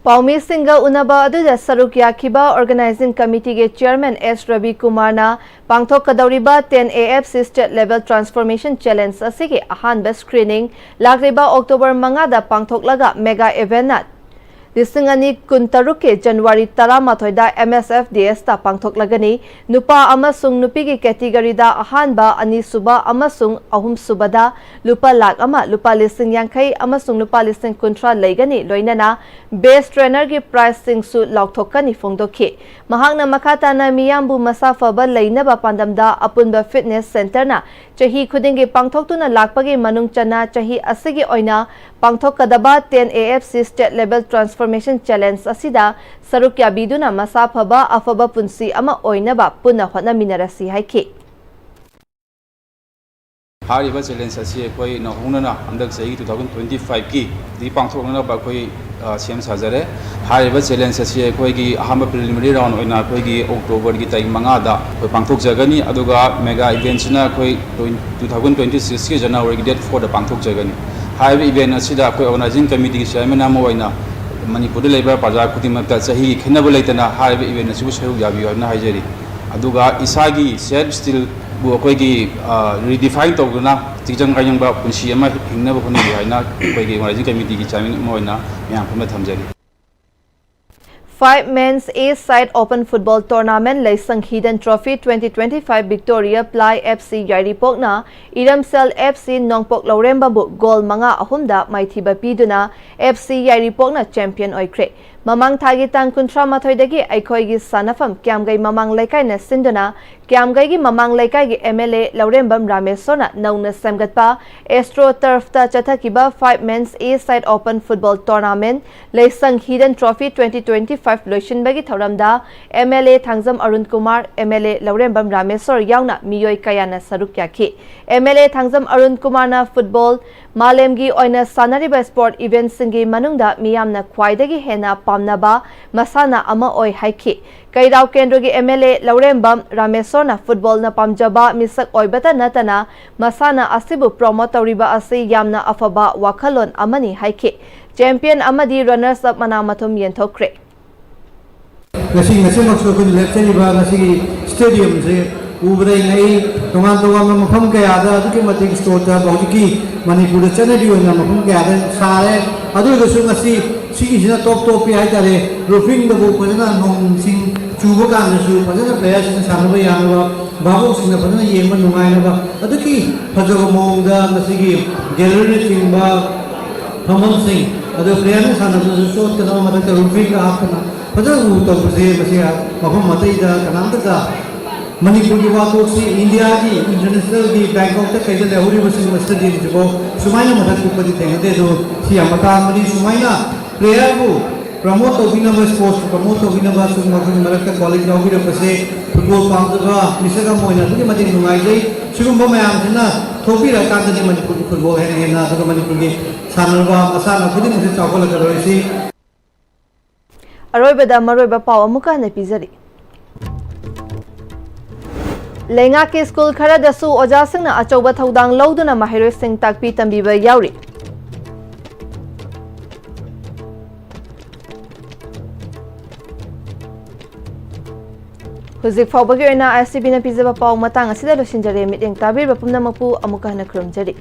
ꯄꯥꯎꯃꯤꯁꯤꯡꯒ ꯎꯅꯕ ꯑꯗꯨꯗ ꯁꯔꯨꯛ ꯌꯥꯈꯤꯕ ꯑꯣꯔꯒꯅꯥꯏꯖꯤꯡ ꯀꯃꯤꯇꯤꯒꯤ ꯆꯤꯌꯔꯃꯦꯟ ꯑꯦꯁ ꯔꯕꯤ ꯀꯨꯃꯥꯔꯅ ꯄꯥꯡꯊꯣꯛꯀꯗꯧꯔꯤꯕ ten A F C state level transformation challenge ꯑꯁꯤꯒꯤ ꯑꯍꯥꯟꯕ ꯁ꯭ꯀ꯭ꯔꯤꯅꯤꯡ ꯂꯥꯛꯂꯤꯕ ꯑꯣꯛꯇꯣꯕꯔ ꯃꯉꯥꯗ ꯄꯥꯡꯊꯣꯛꯂꯒ ꯃꯦꯒꯥ ꯏꯚꯦꯟꯠꯅ ꯂꯤꯁꯤꯡ ꯑꯅꯤ ꯀꯨꯟꯇꯔꯨꯛꯀꯤ ꯖꯅꯋꯥꯔꯤ ꯇꯔꯥꯃꯥꯊꯣꯏꯗ ꯑꯦꯝ ꯑꯦꯁ ꯑꯦꯐ ꯗꯤ ꯑꯦꯁꯇ ꯄꯥꯡꯊꯣꯛꯂꯒꯅꯤ꯫ ꯅꯨꯄꯥ ꯑꯃꯁꯨꯡ ꯅꯨꯄꯤꯒꯤ ꯀꯦꯇꯤꯒꯣꯔꯤꯗ ꯑꯍꯥꯟꯕ, ꯑꯅꯤꯁꯨꯕ ꯑꯃꯁꯨꯡ ꯑꯍꯨꯝꯁꯨꯕꯗ ꯂꯨꯄꯥ ꯂꯥꯈ ꯑꯃ, ꯂꯨꯄꯥ ꯂꯤꯁꯤꯡ ꯌꯥꯡꯈꯩ ꯑꯃꯁꯨꯡ ꯂꯨꯄꯥ ꯂꯤꯁꯤꯡ ꯀꯨꯟꯊ꯭ꯔꯥ ꯂꯩꯒꯅꯤ꯫ ꯂꯣꯏꯅꯅ ꯕꯦꯁ ꯇ꯭ꯔꯦꯅꯔꯒꯤ ꯄ꯭ꯔꯥꯏꯖꯁꯤꯡꯁꯨ ꯂꯥꯎꯊꯣꯛꯀꯅꯤ ꯐꯣꯡꯗꯣꯛꯈꯤ꯫ ꯃꯍꯥꯛꯅ ꯃꯈꯥ ꯇꯥꯅ ꯃꯤꯌꯥꯝꯕꯨ ꯃꯁꯥ ꯐꯕ ꯂꯩꯅꯕ ꯄꯥꯟꯗꯝꯗ ꯑꯄꯨꯟꯕ ꯐꯤꯠꯅꯦꯁ ꯁꯦꯟꯇꯔꯅ ꯆꯍꯤ ꯈꯨꯗꯤꯡꯒꯤ ꯄꯥꯡꯊꯣꯛꯇꯨꯅ ꯂꯥꯛꯄꯒꯤ ꯃꯅꯨꯡ ꯆꯟꯅ ꯆꯍꯤ ꯑꯁꯤꯒꯤ ꯑꯣꯏꯅ ꯄꯥꯡꯊꯣꯛꯀꯗꯕ ten A F C state level transformation challenge ꯑꯁꯤꯗ ꯁꯔꯨꯛ ꯌꯥꯕꯤꯗꯨꯅ ꯃꯁꯥ ꯐꯕ ꯑꯐꯕ ꯄꯨꯟꯁꯤ ꯑꯃ ꯑꯣꯏꯅꯕ ꯄꯨꯟꯅ ꯍꯣꯠꯅꯃꯤꯟꯅꯔꯁꯤ ꯍꯥꯏꯈꯤ꯫ ꯍꯥꯏꯔꯤꯕ ꯆꯦꯂꯦꯟꯖ ꯑꯁꯤ ꯑꯩꯈꯣꯏ ꯅꯧꯍꯧꯅꯅ ꯍꯟꯗꯛ ꯆꯍꯤꯒꯤ two thousand twenty five ꯀꯤꯗꯤ ꯄꯥꯡꯊꯣꯛꯅꯅꯕ ꯑꯩꯈꯣꯏ, ꯑ, ꯁꯦꯝ ꯁꯥꯖꯔꯦ꯫ ꯍꯥꯏꯔꯤꯕ ꯆꯦꯂꯦꯟꯖ ꯑꯁꯤ ꯑꯩꯈꯣꯏꯒꯤ ꯑꯍꯥꯟꯕ preliminary round ꯑꯣꯏꯅ ꯑꯩꯈꯣꯏꯒꯤ ꯑꯣꯛꯇꯣꯕꯔꯒꯤ ꯇꯥꯔꯤꯛ ꯃꯉꯥꯗ ꯑꯩꯈꯣꯏ ꯄꯥꯡꯊꯣꯛꯆꯒꯅꯤ, ꯑꯗꯨꯒ ꯃꯦꯒꯥ ꯏꯚꯦꯟꯠꯁꯤꯅ ꯑꯩꯈꯣꯏ twen- two thousand twenty six ꯀꯤ ꯖꯅꯋꯥꯔꯤꯒꯤ date four ꯗ ꯄꯥꯡꯊꯣꯛꯆꯒꯅꯤ꯫ ꯍꯥꯏꯔꯤꯕ ꯏꯚꯦꯟꯠ ꯑꯁꯤꯗ ꯑꯩꯈꯣꯏ ꯑꯣꯔꯒꯅꯥꯏꯖꯤꯡ ꯀꯃꯤꯇꯤꯒꯤ ꯆꯤꯌꯔꯃꯦꯟ ꯑꯃ ꯑꯣꯏꯅ ꯃꯅꯤꯄꯨꯔꯗ ꯂꯩꯕ ꯄ꯭ꯔꯖꯥ ꯈꯨꯗꯤꯡꯃꯛꯇ ꯆꯍꯤꯒꯤ ꯈꯦꯠꯅꯕ ꯂꯩꯇꯅ ꯍꯥꯏꯔꯤꯕ ꯏꯚꯦꯟꯠ ꯑꯁꯤꯕꯨ ꯁꯔꯨꯛ ꯌꯥꯕꯤꯌꯨ ꯍꯥꯏꯗꯨꯅ ꯍꯥꯏꯖꯔꯤ꯫ ꯑꯗꯨꯒ ꯏꯁꯥꯒꯤ ꯁꯦꯜꯐ ꯏꯁꯇꯤꯜꯕꯨ ꯑꯩꯈꯣꯏꯒꯤ, ꯑ, ꯔꯤꯗꯤꯐꯥꯏꯟ ꯇꯧꯗꯨꯅ ꯇꯤꯡꯖꯪ ꯀꯥꯏꯖꯪꯕ ꯄꯨꯟꯁꯤ ꯑꯃ ꯍꯤꯡꯅꯕ ꯍꯣꯠꯅꯕꯤꯌꯨ ꯍꯥꯏꯅ ꯑꯩꯈꯣꯏꯒꯤ ꯑꯣꯔꯒꯅꯥꯏꯖꯤꯡ ꯀꯃꯤꯇꯤꯒꯤ ꯆꯤꯌꯔꯃꯦꯟ ꯑꯃ ꯑꯣꯏꯅ ꯃꯌꯥꯝ ꯄꯨꯝꯅ ꯊꯝꯖꯔꯤ꯫ Five Men's A Side Open Football Tournament Leishang Hidang Trophy twenty twenty five Victoria Ply F C ꯌꯥꯏꯔꯤꯄꯣꯛꯅ ꯏꯔꯝꯁꯦꯜ F C ꯅꯣꯡꯄꯣꯛ ꯂꯧꯔꯦꯝꯕꯕꯨ ꯒꯣꯜ ꯃꯉꯥ ꯑꯍꯨꯝꯗ ꯃꯥꯏꯊꯤꯕ ꯄꯤꯗꯨꯅ F C ꯌꯥꯏꯔꯤꯄꯣꯛꯅ ꯆꯦꯝꯄꯤꯌꯟ ꯑꯣꯏꯈ꯭ꯔꯦ꯫ ꯃꯃꯥꯡ ꯊꯥꯒꯤ ꯇꯥꯡ ꯀꯨꯟꯊ꯭ꯔꯥ ꯃꯥꯊꯣꯏꯗꯒꯤ ꯑꯩꯈꯣꯏꯒꯤ ꯁꯥꯟꯅꯐꯝ ꯀ꯭ꯌꯥꯝꯒꯩ ꯃꯃꯥꯡ ꯂꯩꯀꯥꯏꯅ ꯁꯤꯟꯗꯨꯅ ꯀ꯭ꯌꯥꯝꯒꯩꯒꯤ ꯃꯃꯥꯡ ꯂꯩꯀꯥꯏꯒꯤ M L A ꯂꯧꯔꯦꯝꯕꯝ ꯔꯥꯃꯦꯁꯣꯔꯅ ꯅꯧꯅ ꯁꯦꯝꯒꯠꯄ ꯑꯦꯁꯇ꯭ꯔꯣ ꯇꯔꯐꯇ ꯆꯠꯊꯈꯤꯕ Five Men's A Side Open Football Tournament Leishang Hidang Trophy twenty twenty five ꯂꯣꯏꯁꯤꯟꯕꯒꯤ ꯊꯧꯔꯝꯗ M L A Thangjam Arun Kumar, M L A ꯂꯧꯔꯦꯝꯕꯝ ꯔꯥꯃꯦꯁꯣꯔ ꯌꯥꯎꯅ ꯃꯤꯑꯣꯏ ꯀꯌꯥꯅ ꯁꯔꯨꯛ ꯌꯥꯈꯤ꯫ M L A Thangjam Arun ꯀꯨꯃꯥꯔꯅ ꯐꯨꯠꯕꯣꯜ ꯃꯥꯂꯦꯝꯒꯤ ꯑꯣꯏꯅ ꯁꯥꯟꯅꯔꯤꯕ ꯁ꯭ꯄꯣꯔꯠ ꯏꯚꯦꯟꯠꯁꯤꯡꯒꯤ ꯃꯅꯨꯡꯗ ꯃꯤꯌꯥꯝꯅ ꯈ꯭ꯋꯥꯏꯗꯒꯤ ꯍꯦꯟꯅ ꯄꯥꯝꯅꯕ ꯃꯁꯥꯟꯅ ꯑꯃ ꯑꯣꯏ ꯍꯥꯏꯈꯤ꯫ ꯀꯩꯔꯥꯎ ꯀꯦꯟꯗ꯭ꯔꯒꯤ M L A ꯂꯧꯔꯦꯝꯕꯝ ꯔꯥꯃꯦꯁꯣꯔꯅ ꯐꯨꯠꯕꯣꯜꯅ ꯄꯥꯝꯖꯕ ꯃꯤꯁꯛ ꯑꯣꯏꯕꯇ ꯅꯠꯇꯅ ꯃꯁꯥꯟꯅ ꯑꯁꯤꯕꯨ ꯄ꯭ꯔꯣꯃꯣꯠ ꯇꯧꯔꯤꯕ ꯑꯁꯤ ꯌꯥꯝꯅ ꯑꯐꯕ ꯋꯥꯈꯜꯂꯣꯟ ꯑꯃꯅꯤ ꯍꯥꯏꯈꯤ꯫ ꯆꯦꯝꯄꯤꯌꯟ ꯑꯃꯗꯤ ꯔꯅꯔꯁ ꯑꯞ ꯃꯅꯥ ꯃꯊꯨꯝ ꯌꯦꯟꯊꯣꯛꯈ꯭ꯔꯦ꯫ ꯉꯁꯤ ꯉꯁꯤꯃꯛꯁꯨ ꯑꯩꯈꯣꯏꯅ ꯂꯦꯞꯆꯔꯤꯕ ꯉꯁꯤꯒꯤ ꯁ꯭ꯇꯦꯗꯤꯌꯝꯁꯦ ꯎꯕꯗ ꯑꯩ ꯇꯣꯉꯥꯟ ꯇꯣꯉꯥꯟꯕ ꯃꯐꯝ ꯀꯌꯥꯗ ꯑꯗꯨꯛꯀꯤ ꯃꯇꯤꯛ ꯁ꯭ꯇꯣꯔꯗ ꯍꯧꯖꯤꯛꯀꯤ ꯃꯅꯤꯄꯨꯔꯗ ꯆꯠꯅꯕꯤ ꯑꯣꯏꯅ ꯃꯐꯝ ꯀꯌꯥꯗ ꯁꯥꯔꯦ꯫ ꯑꯗꯨ ꯑꯣꯏꯔꯒꯁꯨ ꯉꯁꯤ ꯁꯤꯒꯤꯁꯤꯅ ꯇꯣꯞ ꯇꯣꯞꯄꯤ ꯍꯥꯏꯇꯥꯔꯦ꯫ ꯔꯨꯐꯤꯡꯗꯕꯨ ꯐꯖꯅ ꯅꯣꯡ ꯁꯤꯡ ꯆꯨꯕ ꯀꯥꯟꯗꯁꯨ ꯐꯖꯅ ꯄ꯭ꯂꯦꯌꯔꯁꯤꯡꯅ ꯁꯥꯟꯅꯕ ꯌꯥꯅꯕ, ꯚꯥꯕꯣꯛꯁꯤꯡꯅ ꯐꯖꯅ ꯌꯦꯡꯕ ꯅꯨꯡꯉꯥꯏꯅꯕ ꯑꯗꯨꯛꯀꯤ ꯐꯖꯕ ꯃꯑꯣꯡꯗ ꯉꯁꯤꯒꯤ ꯒꯦꯂꯔꯤꯅꯆꯤꯡꯕ ꯐꯝꯐꯝꯁꯤꯡ, ꯑꯗꯨ ꯄ꯭ꯂꯦꯌꯔꯅ ꯁꯥꯟꯅꯕꯗꯁꯨ ꯆꯣꯠꯇꯅꯕ ꯃꯊꯛꯇ ꯔꯨꯐꯤꯡꯒ ꯍꯥꯞꯇꯅ ꯐꯖꯅ ꯎ ꯇꯧꯕꯁꯦ ꯃꯁꯤ ꯃꯐꯝ ꯑꯇꯩꯗ ꯀꯅꯥꯝꯇꯗ ꯃꯅꯤꯄꯨꯔꯒꯤ ꯋꯥꯊꯣꯛꯁꯤ ꯏꯟꯗꯤꯌꯥꯒꯤ ꯏꯟꯇꯔꯅꯦꯁꯅꯦꯜꯒꯤ ꯕꯦꯡꯀꯣꯛꯇ ꯀꯩꯗ ꯂꯩꯍꯧꯔꯤꯕꯁꯤꯡ ꯃꯁꯤꯗꯗꯤ ꯍꯧꯖꯤꯛꯐꯥꯎ ꯁꯨꯃꯥꯏꯅ ꯃꯊꯛ ꯀꯨꯞꯄꯗꯤ ꯊꯦꯡꯅꯗꯦ꯫ ꯑꯗꯨ ꯁꯤ ꯌꯥꯝ ꯃꯇꯥꯡ ꯑꯃꯅꯤ꯫ ꯁꯨꯃꯥꯏꯅ ꯄ꯭ꯂꯦꯌꯔꯕꯨ ꯄ꯭ꯔꯃꯣꯠ ꯇꯧꯕꯤꯅꯕ, ꯁ꯭ꯄꯣꯔꯠꯁꯄꯨ ꯄ꯭ꯔꯃꯣꯠ ꯇꯧꯕꯤꯅꯕ ꯁꯨꯝ ꯑꯩꯈꯣꯏꯒꯤ ꯃꯔꯛꯇ ꯀꯣꯂꯤꯛ ꯌꯥꯎꯕꯤꯔꯛꯄꯁꯦ ꯐꯨꯠꯕꯣꯜ ꯄꯥꯝꯖꯕ ꯃꯤꯁꯛ ꯑꯃ ꯑꯣꯏꯅ ꯑꯗꯨꯛꯀꯤ ꯃꯇꯤꯛ ꯅꯨꯡꯉꯥꯏꯖꯩ꯫ ꯁꯤꯒꯨꯝꯕ ꯃꯌꯥꯝꯁꯤꯅ ꯊꯣꯛꯄꯤꯔꯛꯑꯀꯥꯟꯗꯗꯤ ꯃꯅꯤꯄꯨꯔꯒꯤ ꯐꯨꯠꯕꯣꯜ ꯍꯦꯟꯅ ꯍꯦꯟꯅ ꯑꯗꯨꯒ ꯃꯅꯤꯄꯨꯔꯒꯤ ꯁꯥꯟꯅꯔꯕ ꯃꯁꯥꯟꯅ ꯈꯨꯗꯤꯡꯃꯛꯁꯦ ꯆꯥꯎꯈꯠꯂꯛꯀꯗꯧꯔꯤꯁꯤ꯫ ꯑꯔꯣꯏꯕꯗ ꯃꯔꯨꯑꯣꯏꯕ ꯄꯥꯎ ꯑꯃꯨꯛꯀ ꯍꯟꯅ ꯄꯤꯖꯔꯤ꯫ ꯂꯩꯉꯥꯛꯀꯤ ꯁ꯭ꯀꯨꯜ ꯈꯔꯗꯁꯨ ꯑꯣꯖꯥꯁꯤꯡꯅ ꯑꯆꯧꯕ ꯊꯧꯗꯥꯡ ꯂꯧꯗꯨꯅ ꯃꯍꯩꯔꯣꯏꯁꯤꯡ ꯇꯥꯛꯄꯤ ꯇꯝꯕꯤꯕ ꯌꯥꯎꯔꯤ꯫ ꯍꯧꯖꯤꯛ ꯐꯥꯎꯕꯒꯤ ꯑꯣꯏꯅ ISTVꯅ ꯄꯤꯖꯕ ꯄꯥꯎ ꯃꯇꯥꯡ ꯑꯁꯤꯗ ꯂꯣꯏꯁꯤꯟꯖꯔꯦ꯫ ꯃꯤꯠꯌꯦꯡ ꯇꯥꯕꯤꯔꯤꯕ ꯄꯨꯝꯅꯃꯛꯄꯨ ꯑꯃꯨꯛꯀ ꯍꯟꯅ ꯈꯨꯔꯨꯝꯖꯔꯤ꯫